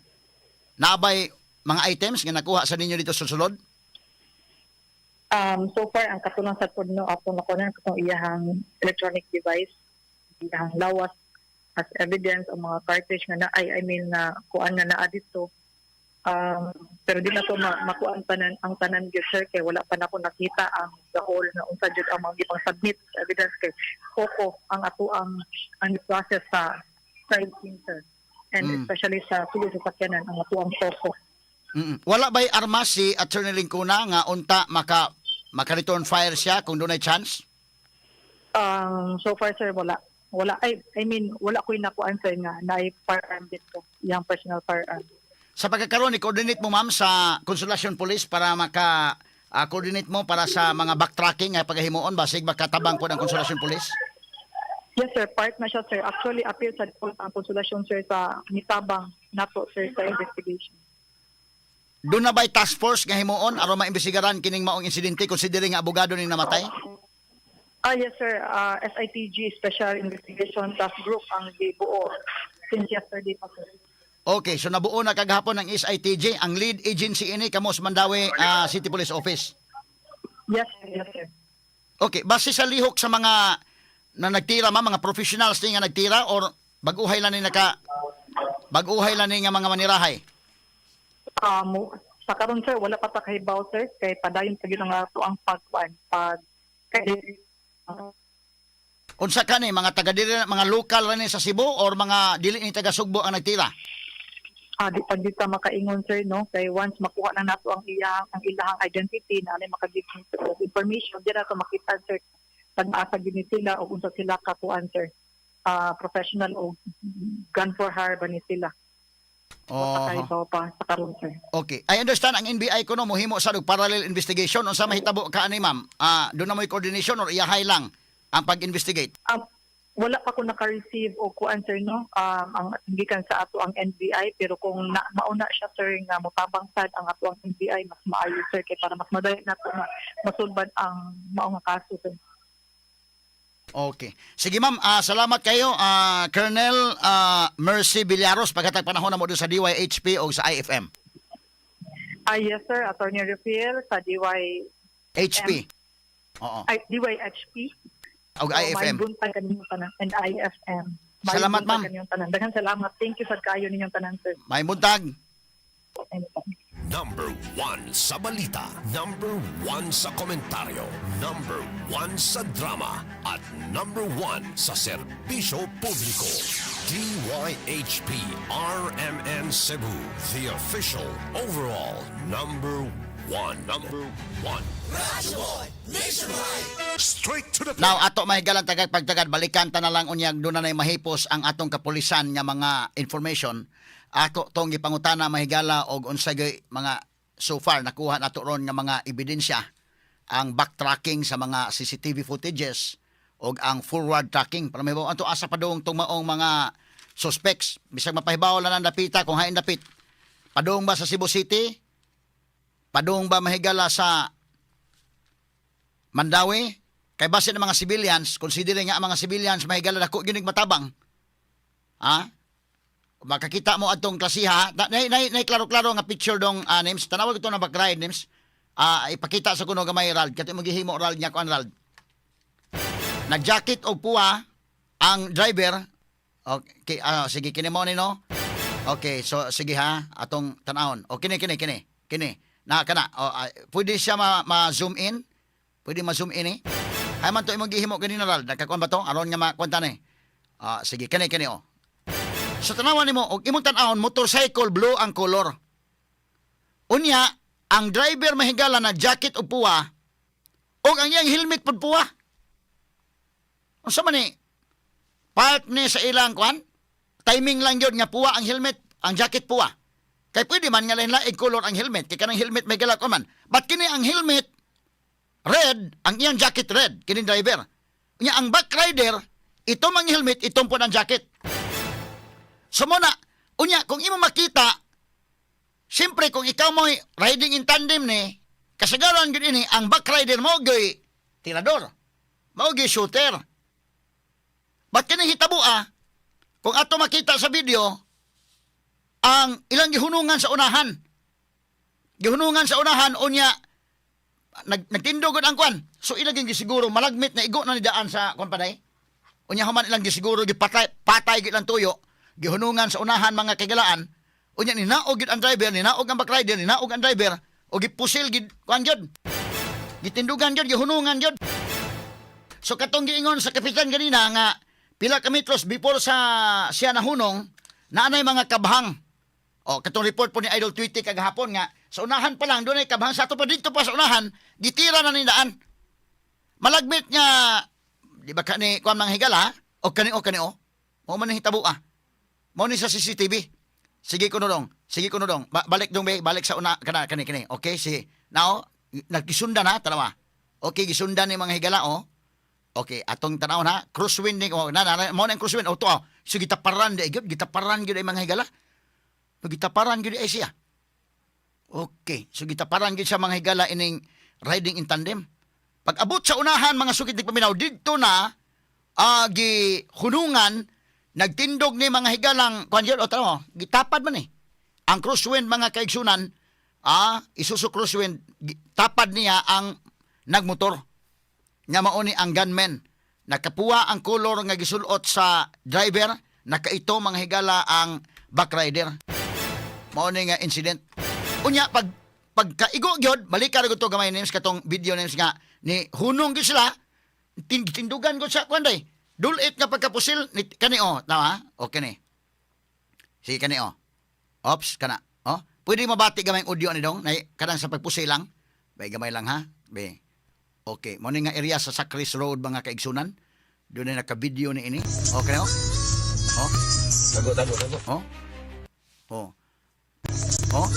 Naabay mga items nga nakuha sa ninyo dito sa sulod? So far ang katulong sa pud no ato na kunan katong iyahang electronic device, iyahang lawas as evidence ang mga cartridge nga na ay I mean na kuan nga naa dito. Pero di na to makuan pa nan, ang tanan gyud, sir, kay wala pa nako nakita ang the whole na unsa jud ang mga gipang submit sa evidence kay koko ang ato ang process sa crime scene, sir. And especially sa sulod sa sakyanan ang ato ang koko. Wala ba'y armas si Attorney Lincuna nga unta maka return fire siya kung dunay chance? So far, sir, wala. Wala. Ay, I mean, wala ko'y nakuan, sir, nga naay firearm dito. Yang personal firearm. Sa pagkakaroon, i-coordinate mo, ma'am, sa Consolacion Police para maka coordinate mo para sa mga backtracking nga pagahimuon basig makatabang po ng Consolacion Police. Yes, sir. Part na siya, sir. Actually, appeal sa ang konsulasyon, sir, sa mitabang nato, sir, sa investigation. Doon na ba'y task force nga himuon aron maimbestigaran kining maong insidente considering nga abogado ning namatay? Ah, yes, sir. Ah, SITG, Special Investigation Task Group, ang gibuo since yesterday pa, sir. Okay, so nabuo na kagahapon ng SITG, ang lead agency ini kamo sa Mandaue City Police Office. Yes, sir. Yes, sir. Okay, base sa lihok sa mga na nagtira, ma'am, mga professionals ni nga nagtira or bag-uhay lang ni nga mga manirahay? Sa karon, sir, wala pa ta kahibaw, sir, kay padayon pa gyud ang ato ang pagkuan pag kay Unsa kani mga taga diri, mga lokal ra ni sa Cebu or mga dili ni taga Sugbo ang nagtira? Ah, di pa ta makaingon, sir, no, kay once makuha na nato ang ilahang identity na alay maka-give og information di na to makita, sir, pag maasa gyud ni sila o unsa sila kakuan, sir, ah, professional o gun for hire ba ni sila. Oh. Kahibaw pa sa karon, sir. Okay. I understand ang NBI kuno mohimo sa og parallel investigation. Unsa mahitabo ka ani, ma'am? Ah, doon na mo'y coordination or iyahay lang ang pag-investigate? Wala pa ko naka-receive o kuan, sir, no, ang gikan sa ato ang NBI, pero kung na, mauna siya, sir, nga motabang sad ang ato ang NBI, mas maayo, sir, kay para mas madali nato nga masulbad ang mao nga kaso, sir. Okay. Sige, ma'am, salamat kayo, Colonel Mercy Villaros, paghatag panahon na mo doon sa DYHP o sa IFM. Ah, yes sir, Attorney Rufil sa DY HP. Oo. ay, DYHP. Og So, IFM. maayong buntag kaninyong tanan and IFM. Maayong Salamat, buntag ma'am. kaninyong tanan. Daghang salamat. Thank you sa kaayo ninyong tanan, sir. May buntag. Number one sa balita, number one sa komentaryo, number one sa drama, at number one sa serbisyo publiko. DYHP RMN Cebu, the official overall number one. Number one. Straight to the Now ato mahigalan tagag pagtagad, balikan ta na lang unyag doon na mahipos ang atong kapulisan nga mga information. Ato tong gipangutana, mahigala, og unsay gay mga so far nakuha nato ron nga mga ebidensya, ang backtracking sa mga CCTV footages og ang forward tracking para mahibaw ato asa padung tong maong mga suspects, bisag mapahibaw lang ang dapita kung hain dapit, padung ba sa Cebu City, padung ba, mahigala, sa Mandaue. Kay base ng mga civilians, considering nga ang mga civilians, mahigala, dako gyud matabang, ha, makakita mo atong klasiha na, na, klaro-klaro nga picture dong, names tanawag ito na back names. Ipakita sa kuno gamay, Rald, kati mo gihimo, Rald, nya kuan, Rald, nag-jacket og puwa ang driver. Okay, sige, kini mo ni, no? Okay, so sige ha, atong tan-awon. O kini kini kini kini na kana o, pwede siya ma-zoom in, pwede ma-zoom in eh. Hay man to imong gihimo kanina, Rald, nakakuan ba to aron nga makuan ni? Sige, kini kini oh. Sa tanawan nimo og imong tan-awon, motorcycle, blue ang color. Unya, ang driver, mahigala, na jacket og puwa og ang iyang helmet pud puwa. Unsa man ni? Part ni sa ilang kuan? Timing lang yun nga puwa ang helmet, ang jacket puwa. Kay pwede man nga lain-lain color ang helmet, kay kanang helmet may gala man. But kini ang helmet red, ang iyang jacket red, kini driver. Unya ang back rider, ito mang helmet, itong po ang jacket. So mo na, unya kung imo makita, siyempre kung ikaw mo riding in tandem ni, kasagaran gyud ini ang back rider mo gyud tirador. Mao gyud shooter. Ba't kini hitabo ah? Kung ato makita sa video, ang ilang gihunungan sa unahan. Gihunungan sa unahan, unya nagtindog gud ang kwan. So ilang gyud gisiguro malagmit na igo na ni daan sa kwan paday. Unya human ilang gisiguro gipatay patay gid lang tuyo. Gihunungan sa unahan, mga kagalaan. Unya ninaog gid ang driver, ninaog ang backrider, ninaog ang driver o gipusil gid kwan gyud. Gitindugan gyud, gihunungan gyud. So katong giingon sa kapitan ganina nga pila ka metros before sa siya nahunong, naanay mga kabhang. O katong report po ni Idol Tweety kagahapon nga sa unahan pa lang doon ay kabhang, sa ato pa dito pa sa unahan gitira na nindaan. Malagmit nga di ba kani kuan mga higala o kani o. Mao man hitabo ah. Mao ni sa CCTV. Sige kuno dong. Sige kuno dong. Balik dong be, balik sa una kana kani kini. Okay, sige. Now, naggisunda na tanawa. Okay, gisundan ni mga higala oh. Okay, atong tanaw na, crosswind ni oh, na, na, na mo na ang crosswind oh, to oh. So gitaparan di gyud, gitaparan gyud ay mga higala. Gitaparan gyud ay siya. Okay, so gitaparan gyud sa mga higala ining riding in tandem. Pag abot sa unahan, mga sukit ni paminaw, didto na gihunungan, nagtindog ni mga higalang kuan gyud o tanaw, gitapad man eh. Ang crosswind, mga kaigsunan, Isuzu crosswind, tapad niya ang nagmotor nga mao ni ang gunman. Nakapuwa ang kolor nga gisulot sa driver, nakaito, mga higala, ang backrider. Mao ni nga incident. Unya pag pagkaigo gyud, balik ka to gamay names katong video names nga ni hunong gyud sila, tindugan gyud sa kuan day. Dulit nga pagkapusil ni kani oh, tama? Okay ni. Sige kani oh. Ops kana. Oh, pwede mabati gamay ang audio ni dong, nay kanang sa pagpusil lang. Bay gamay lang ha. Be. Okay, mo ni nga area sa Sacris Road, mga kaigsunan. Doon na naka-video ni ini. Okay oh. Oh. Tago, tago, tago. Oh. Oh. Oh.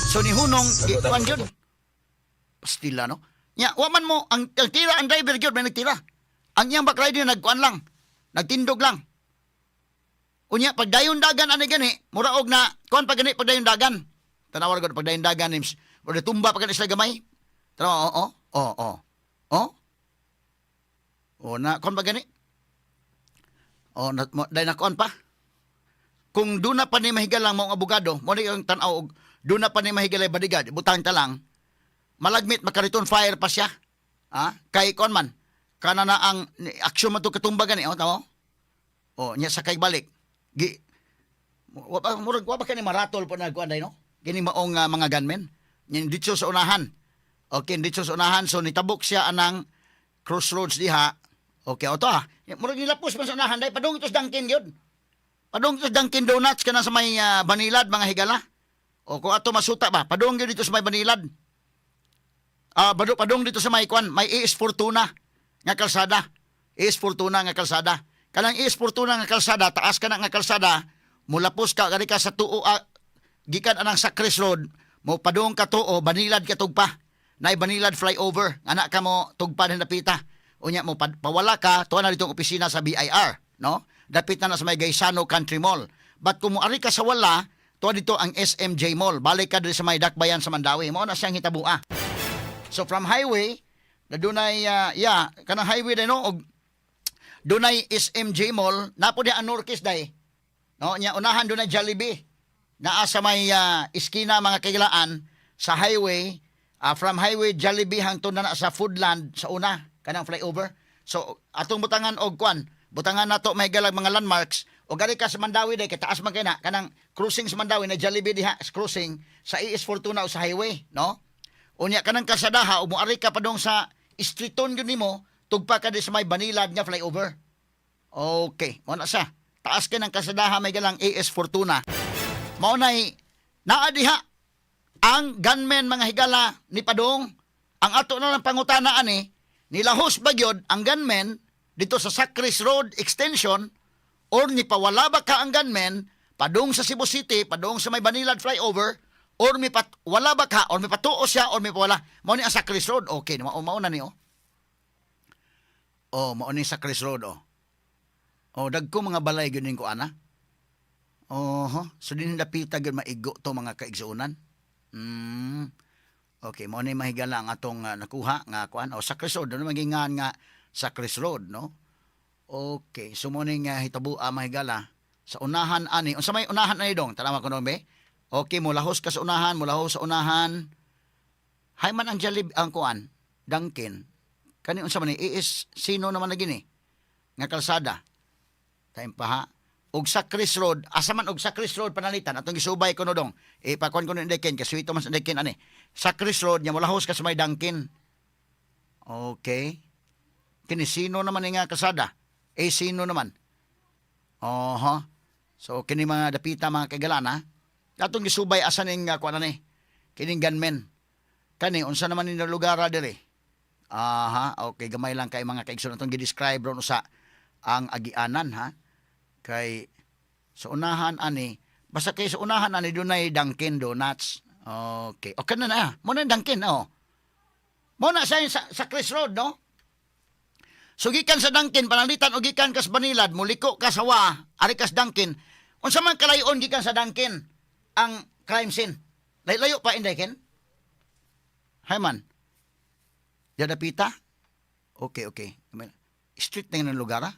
So ni hunong kuan gyud. Pastila no. Nya wa man mo ang tira ang driver gyud may nagtira. Ang iyang back rider nagkuan lang. Nagtindog lang. Unya pagdayon dagan ani gani, mura og na kuan pa gani pagdayon dagan. Tanawar gud pagdayon dagan nims. Mura tumba pa gani sila gamay. Tanawa, oo, oo, oo. Oh. Oh, na kuan pa gani. Oh, na, mo, dahil na kuan pa. Kung doon na pa ni mahigalang maong abogado, mo ni ang tan-aw og Doon na pa ni mahigalay bodyguard, butang ta lang. Malagmit maka-return fire pa siya. Ha? Kay kon man kana na ang aksyon man to katumba gani, oh, tamo. Oh, nya sa kay balik. Gi wa pa murag wa pa kani maratol po na kuan day, no? Kini maong mga gunmen. Nya dito sa unahan. Okay, dito sa unahan, so nitabok siya anang crossroads diha. Okay, oto ah. Murag nilapos man sa unahan day, padung ito sa Dunkin gyud. Padung ito sa Dunkin Donuts kana sa may Banilad, mga higala. O kung ato masuta ba, padung gyud dito sa may Banilad. Ah, padung dito sa may kwan, may AS Fortuna nga kalsada. AS Fortuna nga kalsada. Kanang AS Fortuna nga kalsada, taas ka na nga kalsada, mulapos ka kani ka sa tuo, gikan anang sa Chris Road, mo padung ka tuo, Banilad ka tugpa. Nay Banilad flyover, anak ka mo tugpa na napita. Unya mo pawala ka, tuwa na ditong opisina sa BIR, no? Dapit na na sa may Gaisano Country Mall. But kung moari ka sa wala, tuwa dito ang SMJ Mall. Balik ka diri sa may Dakbayan sa Mandaue. Mao na siyang hitabua. So from highway, na dunay yeah, kanang highway day, no, og dunay SMJ Mall, napo di ang Norquist day. No, nya unahan dunay Jollibee. Naa sa may iskina, mga kahigalaan, sa highway, from highway Jollibee hangtod na na sa Foodland sa una kanang flyover. So atong butangan og kwan, butangan nato may galag mga landmarks o gari ka sa Mandaue day kay taas man kay na kanang crossing sa Mandaue na Jollibee diha crossing sa AS Fortuna o sa highway, no? Unya kanang kalsadaha ug moari ka padung sa streeton gyud nimo, tugpa ka di sa may Banilad nga flyover. Okay, mo na siya. Taas kay ng kalsadaha may galang AS Fortuna. Mao nay naa diha ang gunmen, mga higala, ni padong. Ang ato na lang pangutana ani, nilahos ba gyud ang gunmen dito sa Sacris Road Extension or ni pawala ba ka ang gunmen padung sa Cebu City, padung sa may Banilad flyover, or mi pat wala ba ka or mi patuo siya or mi pawala? Mao ni ang Sacris Road. Okay, mao mao na ni, oh. Oh, mao ni Sacris Road, oh. Oh, dagko mga balay gyud ning ko ana. Oho, so din dapita gyud maigo to, mga kaigsuonan. Okay, mao ni mahigala ang atong nakuha nga kuan. O Sacris Road, ano magingan nga Sacris Road, no? Okay, so mo ning hitabo mahigala sa unahan ani. Unsa may unahan ani, dong? Tanawa ko be. Okay, mulahos ka sa unahan, mulahos sa unahan. Hay man ang Jollibee, ang kuan, Dunkin. Kani unsa man ni AS sino naman na gini nga kalsada. Time pa ha. Og sa Chris Road, asa man og sa Chris Road panalitan atong gisubay ko no, dong. E pakuan ko ni Deken kasi ito man sa Deken ani. Sa Chris Road nya molahos ka sa may Dunkin. Okay. Kini sino naman ni nga kalsada? Eh sino naman? Oho. So kini mga dapita, mga kagalana. Atong gisubay asa ning kuan ani. Kining gunmen. Kani unsa naman ni lugar diri? Aha, okay, gamay lang kay mga kaigsoon atong gi-describe ron usa ang agianan ha. Kay sa unahan ani, basta kay sa unahan ani dunay Dunkin Donuts. Okay. Okay na na. Mo na yung Dunkin, oh. Mo na sa Chris Road, no? So gikan sa Dunkin panalitan og gikan kas Banilad, muliko ka sa wa, ari kas Dunkin. Unsa man kalayon gikan sa Dunkin ang crime scene? Layo pa, Inday Ken? Hay man. Dapita? Okay. Street na yun ang lugar, ah?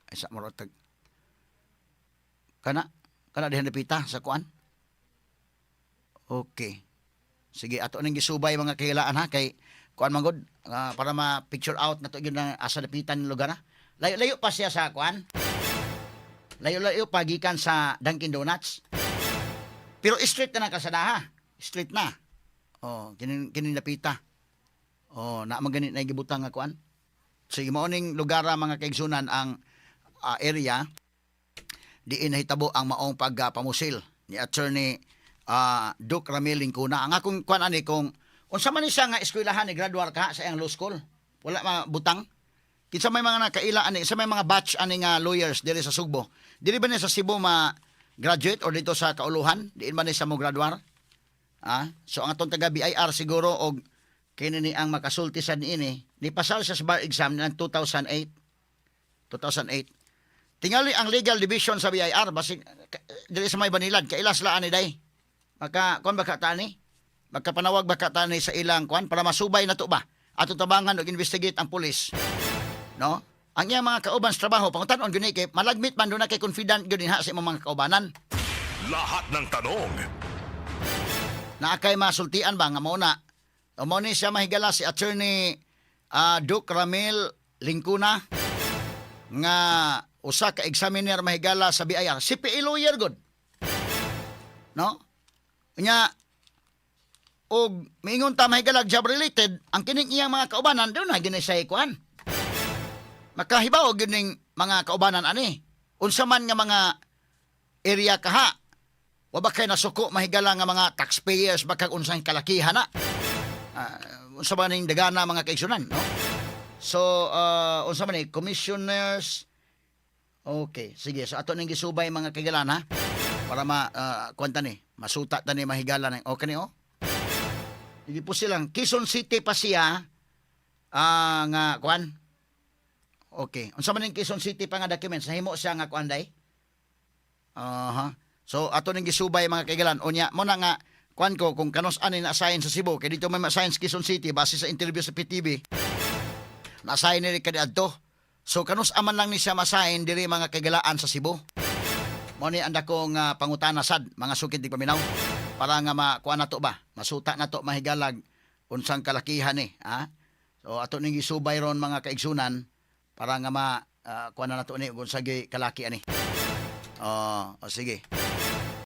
Ay, sa Morotag. Kana? Kana dihan dapita sa kuan? Okay. Sige, ato ning gisubay, mga kahilaan ha, kay kuan man gud para ma-picture out na to gyud na asa dapitan ng lugar ha. Layo-layo pa siya sa kuan. Layo-layo pa gikan sa Dunkin Donuts. Pero street na ng kalsada ha. Street na. Oh, kini kini dapita. Oh, na man gani na gibutang nga kuan. Sige, mao ning lugar ah, mga kaigsunan, ang area diin nahitabo ang maong pagpamusil ni Attorney Duke Ramil Lincuna. Ang akong kuan ani kung unsa man ni siya nga eskwelahan ni graduar ka sa iyang law school. Wala mabutang. Kinsa may mga nakaila ani, sa may mga batch ani nga lawyers diri sa Sugbo? Diri ba ni sa Cebu ma graduate or dito sa Kauluhan? Diin ba ni sa mo graduar? Ah, so ang atong taga BIR siguro og kini ni ang makasulti sa niini, nipasar siya sa bar exam ng 2008. 2008. Tingali ang legal division sa BIR basig diri sa may Banilad kaila sila ani day. Maka kuan ba ka tani? Magkapanawag ba ka tani sa ilang kuan para masubay na to ba? Ato tabangan og investigate ang pulis. No? Ang iyang mga kauban sa trabaho, pangutan-on gyud ni kay malagmit man doon na kay confident gyud ha sa imong mga kaubanan. Lahat ng tanong. Naa kay masultian ba nga mao na? O mao ni siya, mahigala, si Attorney Duke Ramil Lingkuna nga usa ka examiner, mahigala, sa BIR. CPA lawyer gud. No? Nya og miingon ta, mahigala, job related ang kining iyang mga kaubanan doon na gini siya kuan. Makahibaw gyud ning mga kaubanan ani. Unsa man nga mga area kaha? Wa ba kay nasuko, mahigala, nga mga taxpayers bakag unsang kalakihan na? Unsa ba ning dagana, mga kaigsunan, no? So, unsa man ni commissioners? Okay, sige. So ato ning gisubay, mga kaigalan, ha, para ma kuan ta ni, masuta ta ni, mahigala, ni. Okay ni oh. Hindi po silang Quezon City pa siya nga kuan. Okay. Unsa man ning Quezon City pa nga documents nahimo siya nga kuan day? Aha. So ato ning gisubay, mga kaigalan. Unya mo na nga kuan ko kung kanus ani na-assign sa Cebu kay dito may ma-assign sa Quezon City base sa interview sa PTV. Na-assign ni kaniadto. So kanus aman lang ni siya ma-assign diri, mga kaigalaan, sa Cebu? Mo ni ang dakong pangutana sad, mga sukid tigpaminaw, para nga makuha nato ba, masuta nato, mahigalag, unsang kalakihan ni, ha? So ato ning gisubay ron, mga kaigsunan, para nga ma kuha na nato ni kung unsa gyud kalaki ani. Oh, o sige.